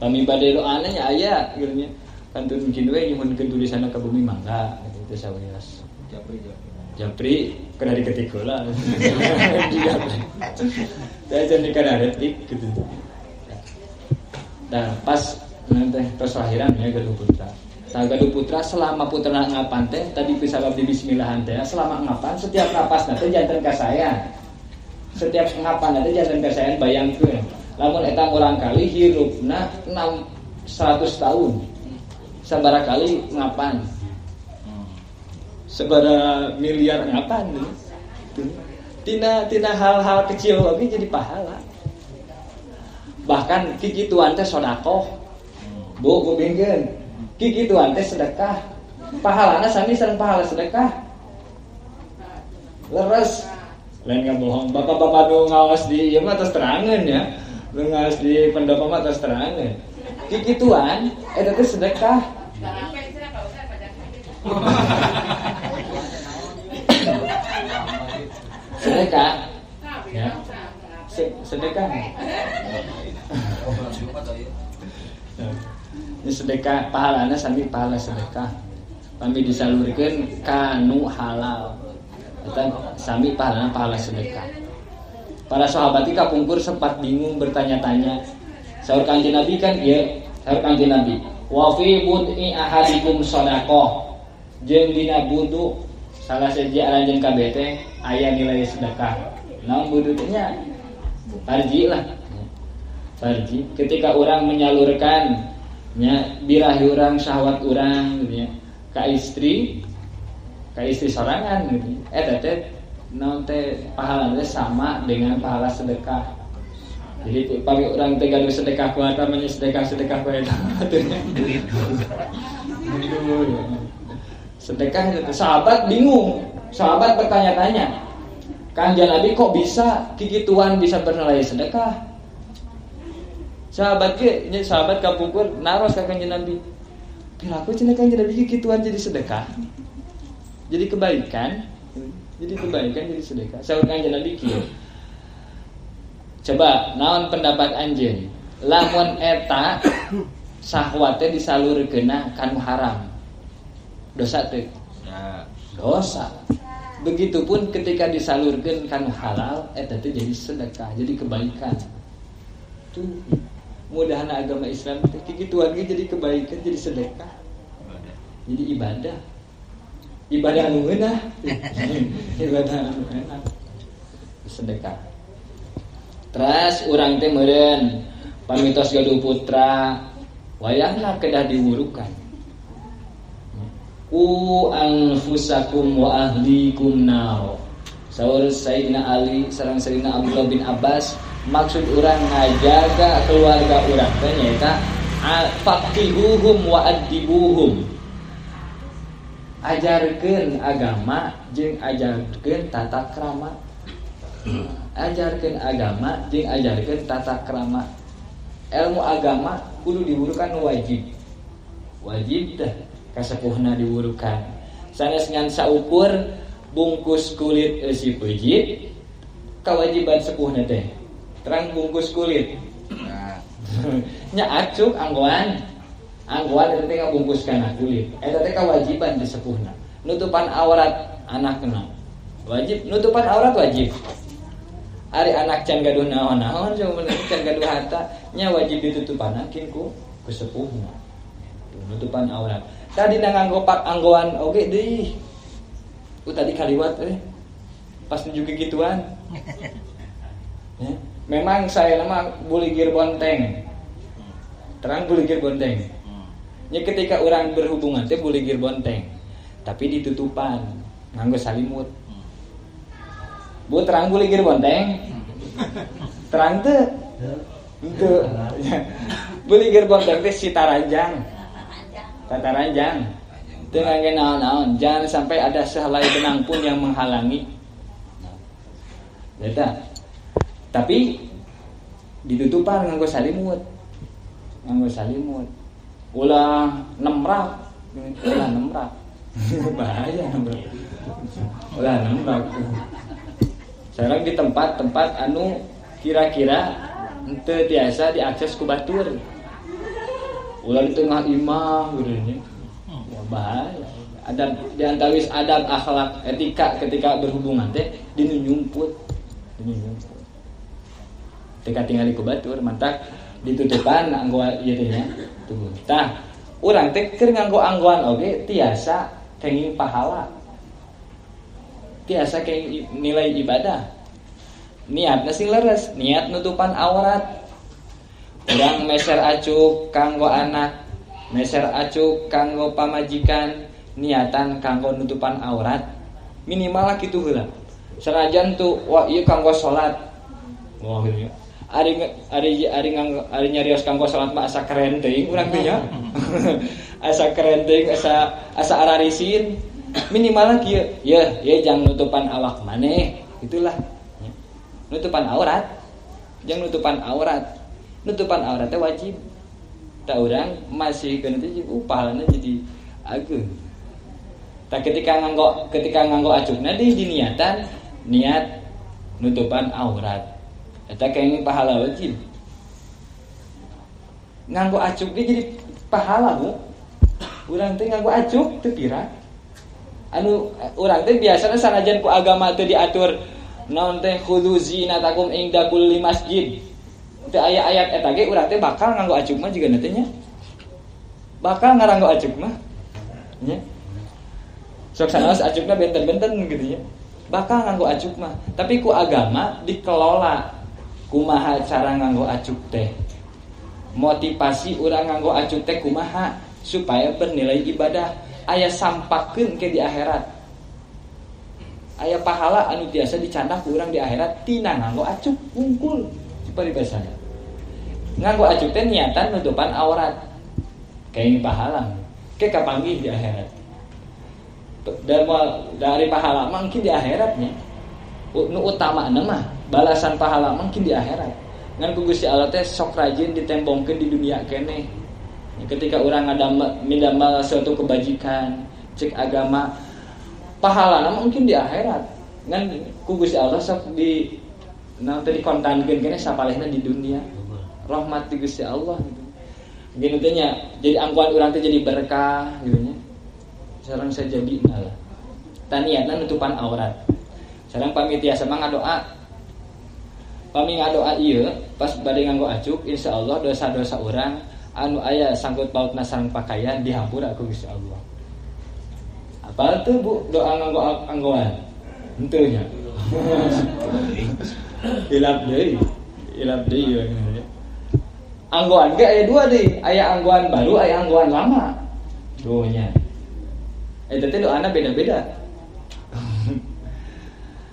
Pami bade doana nya aya gitu nya. Kantun mungkin we nyuhunkeun tulisanna ka bumi mangga gitu teh sawios. Japri kada diketik heula. Japri. Teh jadi kada detik gitu. Nah, pas nanti tos lahiran ya gaduh putra. Nah, gaduh putra selama putra ngapan teh tadi pisabab di bismillahan teh selama ngapan setiap napas teh janten kasayan. Setiap ngapan teh janten kasayan bayangkeun. Lamun eta murang kali hirupna 600 tahun. Sabaraha kali ngapan? Sabaraha miliar ngapan gitu. Tina hal-hal kecil oge jadi pahala. Bahkan kikituan teh sedekah. Bu, kupingkeun. Kikituan teh sedekah. Pahalana sami sareng pahala sedekah. Leres. Lain ngabohong. Bapak-bapak nu ngaos di ieu mah tos terangeun ya. Nu ngaos di pendopo mah tos terangeun. Kikituan eta teh sedekah. Sedekah. Ya. Sedekah. Ini sedekah pahalana sami pahala sedekah. Pami disalurkeun kanu halal. Eta sami pahalana pahala sedekah. Para sahabat kapungkur sempat bingung bertanya-tanya. Saur Kanjeng Nabi kan ieu, saur Kanjeng Nabi, wa fi bud'i ahadikum shadaqah. Jeung dina budu salah siji aranjeun kabeh teh aya nilai sedekah. Naon budu teh nya? Farji lah. Farji ketika orang menyalurkan nya birahi urang syahwat urang gitu nya ka istri sorangan gitu. Eta teh naon teh pahalana sama dengan pahala sedekah. Jadi pami urang teh gaduh sedekah ku harta mah sedekah ku eta duit. Sedekah itu sahabat bingung, sahabat bertanya-tanya. Kanjeng Nabi kok bisa kikituan bisa bernilai sedekah? Sahabat ge nya sahabat kapungkur naros ka Kanjeng Nabi. Piraku cenah Kanjeng Nabi kikituan jadi sedekah. Jadi kebaikan, jadi kebaikan jadi sedekah. Saur Kanjeng Nabi kieu. Coba naon pendapat anjeun? Lamun eta sahwate disalurkeunna kanu haram. Dosa teh? Dosa. Begitupun ketika disalurkeun kanu halal eta teh jadi sedekah, jadi kebaikan. Tuh mudahna agama Islam teh kikituan ge jadi kebaikan, jadi sedekah. Jadi ibadah. Ibadah anu ngeunah. Ibadah anu ngeunah. Sedekah. Teras urang teh meureun pamitos gaduh putra wayahna kedah diwurukan. Ku anfusakum wa ahlikum nar. Saur Sayyidina Ali sareng Sayyidina Abdullah bin Abbas, maksud urang ngajaga keluarga urang teh nyaeta faqihuhum wa addibuhum. Ajarkeun agama jeung ajarkeun tata krama. Ajarkeun agama jeung ajarkeun tata krama. Ilmu agama kudu diwurukan wajib. Wajib teh kasepuhna diwurukan. Sanes ngan saukur bungkus kulit eusi peujit kewajiban sepuhna teh. Terang bungkus kulit. Nya acuk anggoan. Anggoan eta teh ngabungkus kana kulit. Eta teh kewajiban di sepuhna. Nutupan aurat anakna. Wajib nutupan aurat wajib. Ari anak can gaduh naon-naon sebenarnya can gaduh harta nya wajib ditutupan ku sepuhna. Nutupan aurat. Tadi na nganggo pak anggoan oge deui. Tadi kaliwat pas nunjuk gituan. Ya. Memang saya nama buligir bonteng. Terang buligir bonteng. Nya ketika orang berhubungan teh buligir bonteng. Tapi ditutupan nganggo salimut. Bu terang buligir bonteng. Terang teu? Henteu. Buligir bonteng teh si taranjang. Tata ranjang. Teu ngangge naon-naon, jangan sampai ada sehelai benang pun yang menghalangi. Eta. Tapi ditutupan nganggo salimut. Nganggo salimut. Ulah nemrak, ulah nemrak. Bahaya nemrak. Ulah nemrak. Sekarang di tempat-tempat anu kira-kira henteu tiasa diakses ku batur. Ulah di tengah imah gitu nya. Wah, bahaya. Adab di antawis adab akhlak etika ketika berhubungan teh dinu nyumput. Dinu nyumput. Ketika tinggal di batur mantak ditutupan anggo ieu teh nya. Tuh. Tah, urang teh keur nganggo anggoan oge tiasa kenging pahala. Tiasa kenging nilai ibadah. Niatna sing leres, niat nutupan aurat. Urang meser acuk kanggo anak, meser acuk kanggo pamajikan, niatan kanggo nutupan aurat. Minimal lah kitu heula. Sanajan tuh wah ieu kanggo salat. Wah gitu. Ari ari ari nganggo ari nyarios kanggo salat mah asa keren teuing urang teh nya. Asa keren teuing, asa ararisin. Minimal lah kieu. Yeuh, ieu jang nutupan awak maneh. Itulah. Nutupan aurat. Jang nutupan aurat. Nutupan aurat teh wajib. Tak urang masih kana teh pahalana jadi ageung. Tak ketika nganggo acukna di diniatan niat nutupan aurat. Eta kenging pahala wajib. Nganggo acuk ge jadi pahala, Bu. Urang teh nganggo acuk teu pira. Anu urang teh biasana sanajan ku agama teu diatur naon teh khudzu zinatakum inda kulli masjid. Teu aya ayat eta ge urang teh bakal nganggo acuk mah jiga teh nya. Bakal ngaranggo acuk mah. Nya. Sok sanaos acukna benten-benten gitu nya. Bakal nganggo acuk mah, tapi ku agama dikelola kumaha cara nganggo acuk teh. Motivasi urang nganggo acuk teh kumaha supaya bernilai ibadah, aya sampakeun ke di akhirat. Aya pahala anu tiasa dicandak ku urang di akhirat tina nganggo acuk wungkul paribasana. Nganggo acuk teh niatan nutupan aurat. Kayak pahala ke kapanggih di akhirat. Dari pahala mungkin di akhiratnya. Nu utamana mah balasan pahala mungkin di akhirat. Ngan ku Gusti Allah teh sok rajin ditembongkeun di dunia keneh. Ketika urang ngadamel suatu kebajikan, cek agama pahalana mungkin di akhirat. Ngan ku Gusti Allah sok di naon teh dikontankeun keneh sapalehna di dunia. Rahmat ti Gusti Allah gitu. Gini teh nya, jadi angkuan urang teh jadi berkah gitu nya. Sareng sajadi lah. Taniatna nutupan aurat. Sareng pami tiasa mah ngadoa. Pami ngadoa ieu pas bade nganggo acuk insyaallah dosa-dosa urang anu aya sangkut pautna sareng pakaian dihampura ku Gusti Allah. Apal teu Bu doa nganggo anggoan? Henteu nya. Hilap deui. Hilap deui ya. Anggoan ge aya dua deui, aya anggoan baru, aya anggoan lama. Duh nya. Eta teh doana beda-beda.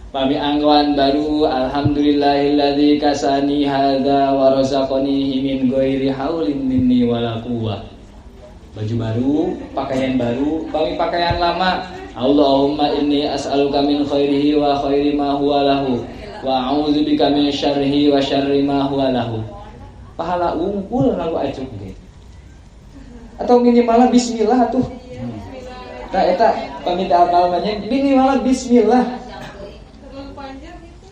Pami anggoan baru alhamdulillahilladzi kasani hadza wa razaqanihi min ghairi haulin minni wala quwwah. Baju baru, pakaian baru, pami pakaian lama Allahumma inni as'aluka min khairihi wa khairi ma huwa lahu wa a'udzubika min syarrihi wa syarri ma huwa lahu. Pahala wungkul nganggo acuk ge. Atau minimalnya bismillah atuh. Nah, eta paminta apal mah nya minimal bismillah. Terlalu panjang itu.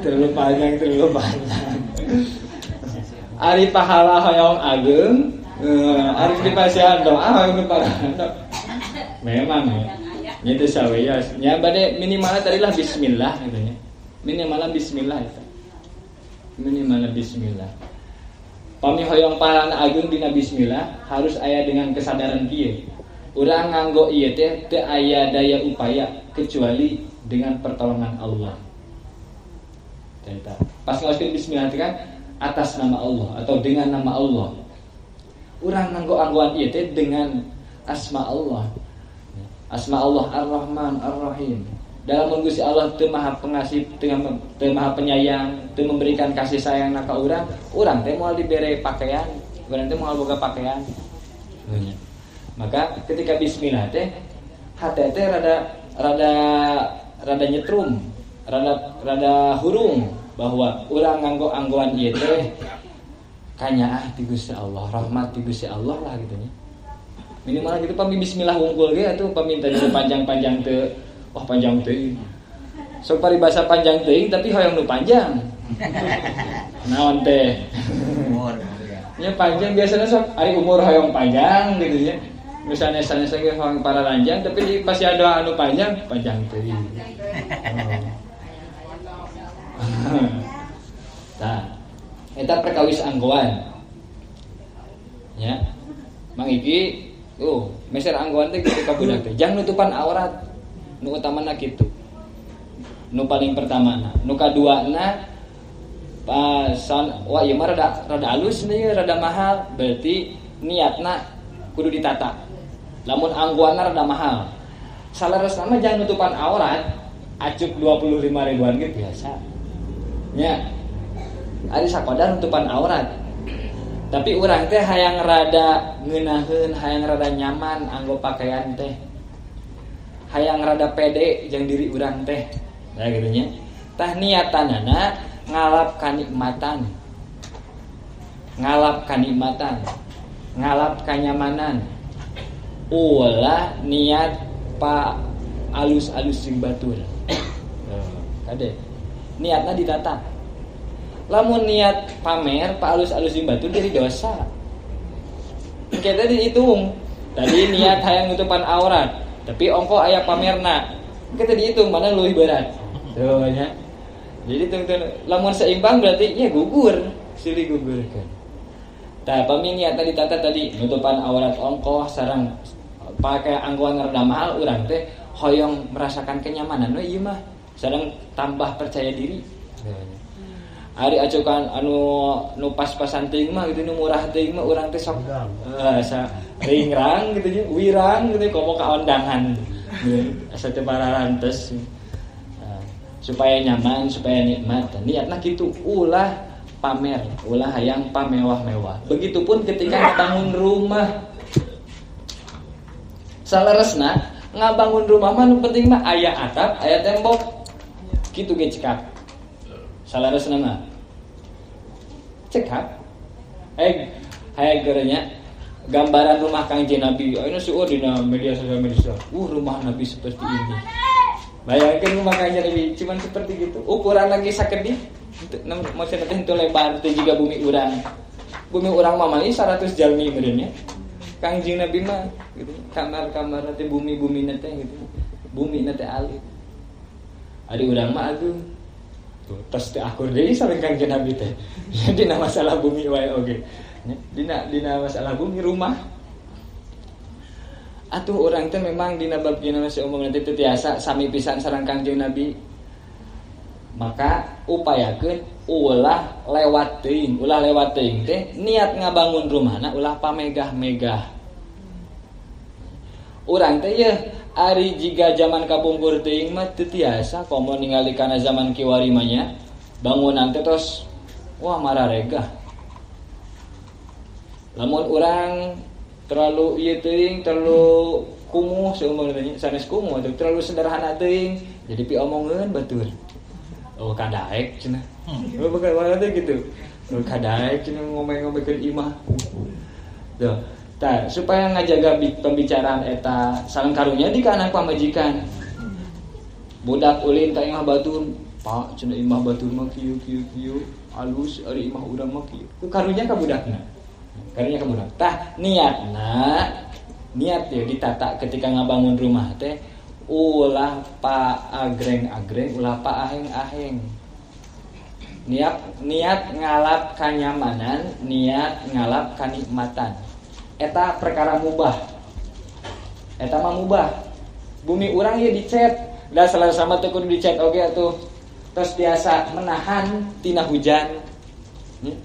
Terlalu panjang, terlalu panjang. Ari pahala hoyong ageung, ari dipasihan doa hoyong diparando. Memang ya. Nya teu sawios. Nya bade minimalnya tadilah bismillah gitu nya. Minimalnya bismillah eta. Minimalnya bismillah. Pami hoyong pahalana ageung dina bismillah harus aya dengan kesadaran kieu. Urang nganggo ieu teh teu aya daya upaya kecuali dengan pertolongan Allah. Eta. Pas ngaoskeun bismillah teh kan atas nama Allah atau dengan nama Allah. Urang nganggo anggoan ieu teh dengan asma Allah. Asma Allah Ar-Rahman Ar-Rahim. Dalam Gusti Allah teu maha pengasih, teu maha penyayang, teu memberikan kasih sayang ka urang, urang teh moal dibere pakaian, urang teh moal boga pakaian. Maka ketika bismillah teh hate teh rada rada rada nyetrum, rada rada hurung bahwa urang nganggo anggoan ieu teh kanyaah ti Gusti Allah, rahmat ti Gusti Allah lah gitu nya. Minimal gitu pami bismillah wungkul ge atuh pami tadi panjang-panjang teu. Wah panjang teuing. Sok paribasa panjang teuing tapi hoyong nu panjang. Naon teh? Umur. Nya panjang biasanya sok ari umur hoyong panjang gitu nya. Misalnya sanes ge hoyong pararanjang tapi di pasti ada anu panjang, panjang teuing. Tah, eta perkawis anggoan. Nya. Mang Iki, meser anggoan teh kitu ka budak teh. Jang nutupan aurat. Nu utamana kitu. Nu paling pertamana, nu kaduana pasan wah ieu mah rada rada alus nih, rada mahal, berarti niatna kudu ditata. Lamun anggoanna rada mahal. Saleresna mah jangan nutupan aurat, acuk 25 ribuan ge biasa. Nya. Ari sakodar nutupan aurat. Tapi urang teh hayang rada ngeunaheun, hayang rada nyaman anggo pakaian teh. Hayang rada pede jeung diri urang teh. Nah gitu nya. Tah niatanana ngalap kanikmatan. Ngalap kanikmatan. Ngalap kanyamanan. Ulah niat pa alus-alus jeung batur. Kade. Niatna ditata. Lamun niat pamer pa alus-alus jeung batur jadi dosa. Kita dihitung. Tadi niat hayang nutupan aurat, tapi ongko aya pamerna. Kita dihitung mana leuwih berat. Tuh nya. Jadi tungtun lamun seimbang berarti ya gugur, silih gugurkeun. Tah pami niat tadi tata tadi nutupan aurat ongkoh sareng pakai anggoan rada mahal urang teh hoyong merasakan kenyamanan we ieu mah sareng tambah percaya diri. Ari acukan anu nu pas-pasan teuing mah gitu nu murah teuing mah urang teh sok ringrang gitu nya, wirang gitu komo ka ondangan. Asa teu pararantes. Supaya nyaman, supaya nikmat. Niatna kitu ulah pamer, ulah hayang pamewah-mewah. Begitupun ketika ngabangun rumah. Saleresna ngabangun rumah mah nu penting mah aya atap, aya tembok. Kitu ge cekap. Saleresna mah cekap. Hayang gerenya gambaran rumah Kangjeng Nabi. Ayeuna seueur dina media sosial media. Rumah Nabi seperti ini. Bayangkan rumah Kangjeng Nabi cuman seperti gitu. Ukuran lagi sakedik. Maksudna teh henteu lebar teh jiga bumi urang. Bumi urang mah mali 100 jalmi meureun nya. Kangjeng Nabi mah gitu. Kamar-kamar teh bumi-bumina teh gitu. Bumina teh alit. Ari urang mah aduh. Tuh, tos teh akur deui sareng Kangjeng Nabi teh. Dina masalah bumi wae oge. Dina masalah bumi rumah. Atuh urang teh memang dina bab dina masih umum nanti teu tiasa sami pisan sareng Kangjeng Nabi. Maka upayakeun ulah lewat teuing teh niat ngabangun rumahna ulah pamegah-megah. Urang teh yeuh ari jiga zaman kapungkur teuing mah teu tiasa komo ningali kana zaman kiwari mah nya bangunan teh tos wah mararegah. Lamun urang terlalu ieu teuing, terlalu kumuh seumpama sanes kumuh atuh terlalu sederhana teuing jadi piomongeun batur. Oh kadaek cenah. Oh bagaimana teh gitu. Oh kadaek cenah ngomong-ngomongkeun imah. Tuh, tah supaya ngajaga pembicaraan eta sareng karunya di kana pamajikan. Budak ulin ka imah batur, Pak cenah imah batur mah kieu kieu kieu, alus ari imah urang mah kieu. Ku karunya ka budakna. Karunya ka budak. Tah niatna niat ya ditata ketika ngabangun rumah teh ulah pa agreng-agreng, ulah pa aheng-aheng. Niat ngalap kanyamanan, niat ngalap kanikmatan. Eta perkara mubah. Eta mah mubah. Bumi urang ieu dicet. Da salah-sama teu kudu dicet oge atuh. Tos biasa menahan tina hujan,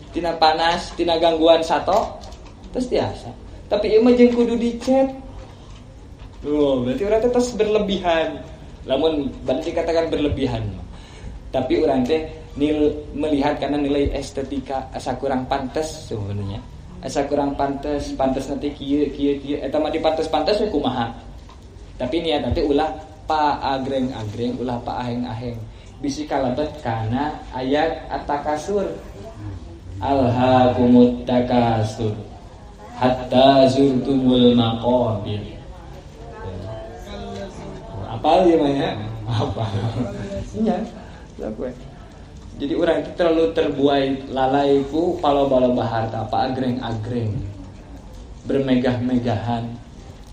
tina panas, tina gangguan sato, tos biasa. Tapi ieu mah jeung kudu dicet. Oh, berarti orang teh tos berlebihan. Lamun berarti dikatakan berlebihan. Tapi orang teh melihat karena nilai estetika asa kurang pantes sebenarnya. Asa kurang pantes, pantes nanti kieu kieu kieu eta mah dipantes-pantes we kumaha. Tapi niat nanti ulah pa agreng-agreng, ulah pa aheng-aheng. Bisi kalebet kana ayat at-takasur. Alhaakumut takasur hatta zurtumul maqabir. Apal ya mah ya? Apa? Iya. Jadi orang itu terlalu terbuai lalai ku paloba-loba harta, apa agreng-agreng, bermegah-megahan.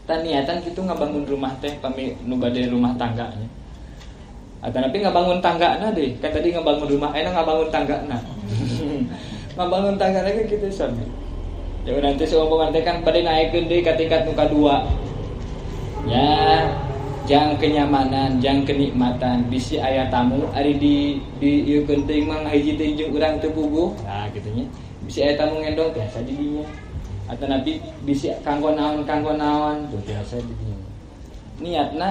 Tan niatan kitu ngabangun rumah teh pami nu bade rumah tangganya. Atau tapi ngabangun tanggana deh, kan tadi ngabangun rumah, enak ngabangun tanggana. Ngabangun tanggana kan kitu sami. Ya urang teh seumpama teh kan bade naekeun deui ka tingkat nu kadua. Ya, jang kenyamanan, jang kenikmatan, bisi aya tamu ari di ieu teuing mah ngahiji teuing jeung urang teu puguh. Nah, kitu nya. Bisi aya tamu ngendong biasa di dinya. Atau nabi bisi kanggo naon tuh biasa di dinya. Niatna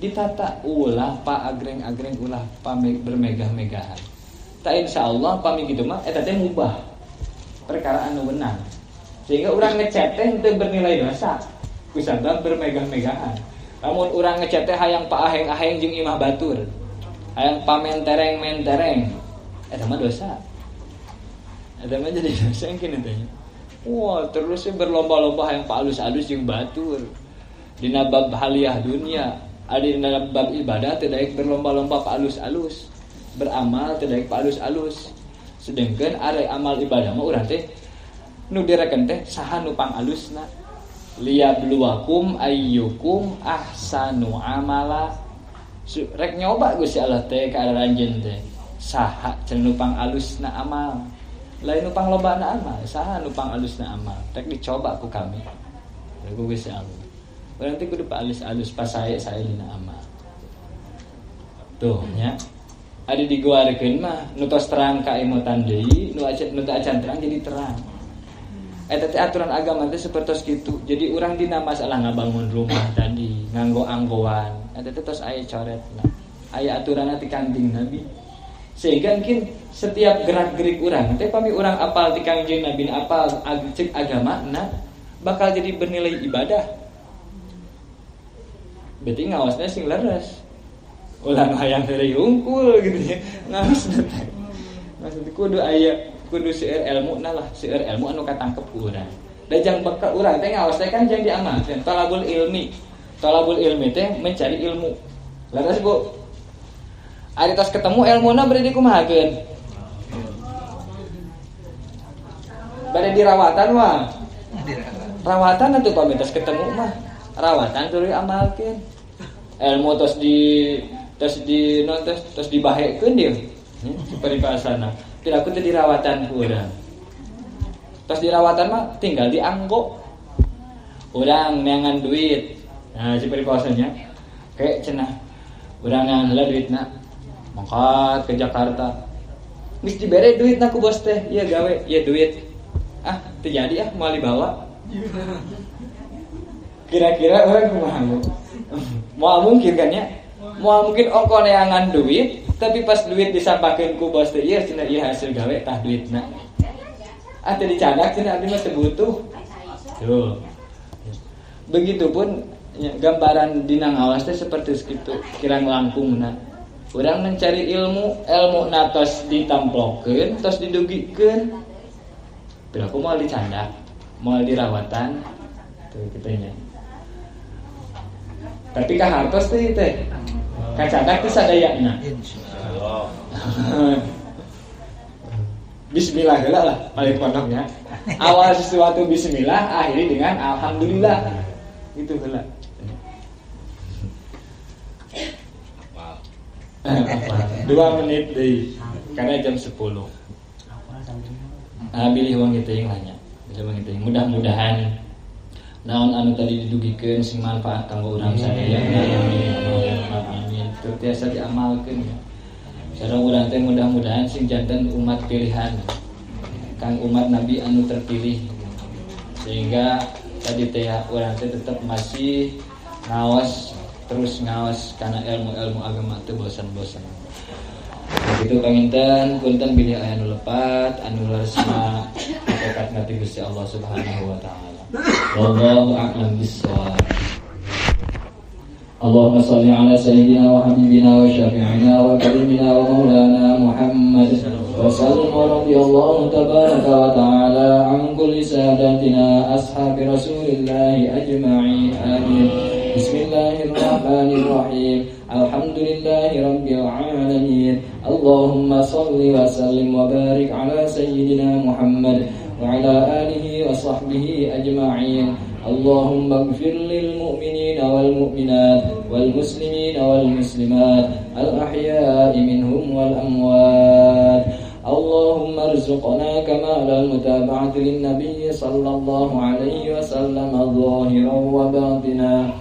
ditata ulah pa agreng-agreng, ulah pa bermegah-megahan. Ta insyaallah pami kitu mah eta teh mubah. Perkara anu wenang. Sehingga urang ngecet teh henteu bernilai dosa. Kusabab bermegah-megahan. Lamun urang ngecet teh hayang pa aheng-aheng jeung imah batur. Hayang pamentereng-mentereng. Eta mah dosa. Eta mah jadi dosa engkeun teh. Wah, terus berlomba-lomba hayang paalus-alus jeung batur. Dina bab haliah dunia, ari dina bab ibadah teu daek berlomba-lomba paalus-alus. Beramal teu daek paalus-alus. Sedangkan ari amal ibadah mah urang teh nu direken teh saha nu pangalusna. Liyabluwakum ayyukum ahsanu amala. Rek nyoba Gusti Allah teh ka aranjeun teh. Saha cenah nu pangalusna amal. Lain nu panglobana amal, saha nu pangalusna amal. Rek dicoba ku kami. Ku Gusti Allah. Urang teh kudu paalus-alus pasae-sae dina amal. Tuh nya. Ari diguarkeun mah nu tos terang kaemutan deui, nu teu acan terang jadi terang. Eta teh aturan agama teh sapertos kitu. Jadi urang dina masalah ngabangun rumah tadi, nganggo-anggoan, eta teh tos aya coretna. Aya aturanna ti Kangjeng Nabi. Sehingga mungkin setiap gerak-gerik urang teh pami urang apal ti Kangjeng Nabi, apal cek agamana, bakal jadi bernilai ibadah. Berarti ngawasnya sing leres. Ulah hayang heureuy hungkul gitu ya. Ngawas teh. Maksud kudu aya kudu seueur ilmu na lah, seueur ilmu anu katangkep ku urang. Da jang bekal urang teh ngawas teh kan jang diamalkeun. Talabul ilmi. Talabul ilmi teh mencari ilmu. Leres Bu. Ari tos ketemu ilmuna bade dikumahakeun? Bade dirawatan mah. Rawatan atuh pami tos ketemu mah. Rawatan tuluy amalkeun. Ilmu tos di non tos dibahekeun dia. Paribasana. Piraku teh dirawatan ku urang. Tos dirawatan mah tinggal dianggo. Urang neangan duit. Nah, si paribasanya kayak cenah. Urang neangan heula duitna. Mangkat ke Jakarta. Geus dibere duitna ku bos teh, ieu gawe, ieu duit. Ah, teu jadi ah moal dibawa. Kira-kira urang kumaha? Moal mungkin kan ya? Moal mungkin ongko neangan duit, tapi pas duit disampakeun ku bos teh, ieu cenah ieu hasil gawe tah duitna. Ah teu dicandak cenah abdi mah teu butuh. Tuh. Begitupun ya, gambaran dina ngawas teh seperti kitu, kirang langkungna. Urang mencari ilmu, ilmu na tos ditamplokeun, tos didugikeun. Piraku moal dicandak, moal dirawatan. Tuh kitu nya. Tapi ka hartos teh teh. Kacandak teh sadayana. Insyaallah. Bismillah heula lah paling pondoknya. Awal sesuatu bismillah, akhiri dengan alhamdulillah. Gitu heula. 2 menit deui. Karena jam 10. Ah bilih wong kitu yang nanya. Bilih wong kitu. Mudah-mudahan naon anu tadi didugikeun sing manfaat kanggo urang sadaya. Amin. Amin. Teu tiasa diamalkeun ya. Sareng urang teh mudah-mudahan sing janten umat pilihan. Kang umat Nabi anu terpilih. Sehingga tadi teh urang teh tetep masih ngaos, terus ngaos karena ilmu-ilmu agama teu bosan-bosan. Begitu panginten, punten bilih aya nu lepat, anu leresna hakikat ngati Gusti Allah Subhanahu wa taala. Wallahu a'lam bissawab. Allahumma shalli ala sayyidina wa habibina wa syafi'ina wa karimina wa maulana Muhammad wa sallim wa radhiyallahu tabaraka wa ta'ala an kulli sadatina ashabi rasulillahi ajma'in. Amin. Bismillahirrahmanirrahim. Alhamdulillahi rabbil alamin. Allahumma salli wa sallim wa barik ala sayyidina Muhammad wa ala alihi wa sahbihi ajma'in. Allahumma ighfir lil mu'minina wal mu'minat wal muslimina wal muslimat al ahya'i minhum wal amwat. Allahumma arzuqna kamal al-mutaba'ati lin nabiy sallallahu alaihi wasallam zahiran wa batina.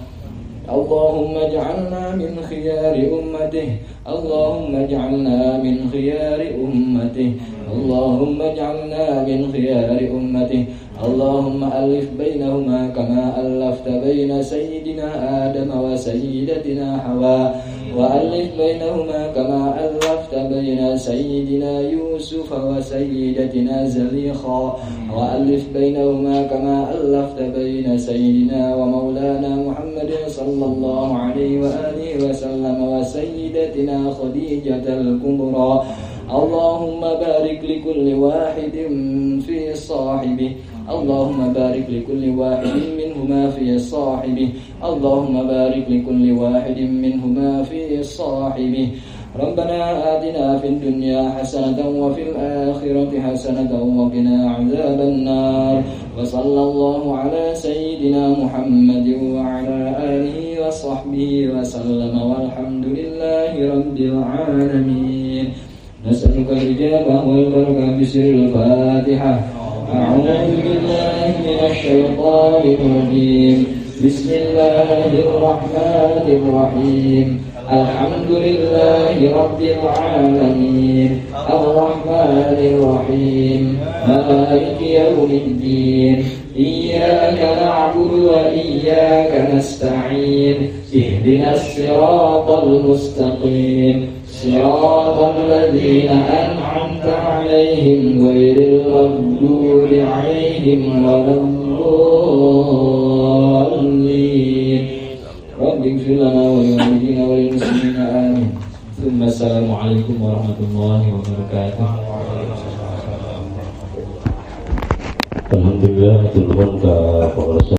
Allahumma ij'alna min khiyari ummatih. Allahumma ij'alna min khiyari ummatih. Allahumma ij'alna min khiyari ummatih. اللهم ألف بينهما كما ألفت بين سيدنا آدم وسيدتنا حواء، وألف بينهما كما ألفت بين سيدنا يوسف وسيدتنا زليخا، وألف بينهما كما ألفت بين سيدنا ومولانا محمد صلى الله عليه وآله وسلم وسيدتنا خديجة الكبرى. اللهم بارك لكل واحد في صاحبه، اللهم بارك لكل واحد منهما في صاحبه، اللهم بارك لكل واحد منهما في صاحبه. ربنا آتنا في الدنيا حسنة وفي الآخرة حسنة وقنا عذاب النار. وصلى الله على سيدنا محمد وعلى آله وصحبه وسلم، والحمد لله رب العالمين. نسألك الإجابة والبركة بسر الفاتحة. أعوذ بالله من الشيطان الرجيم. بسم الله الرحمن الرحيم. الحمد لله رب العالمين. الرحمن الرحيم. مالك يوم الدين. إياك نعبد وإياك نستعين. اهدنا الصراط المستقيم. صراط الذين أنعمت عليهم غير المغضوب عليهم ولا الضالين. رب اغفر لنا ولوالدينا وللمسلمين آمين. ثم السلام عليكم ورحمة الله وبركاته. Alhamdulillah, turun ke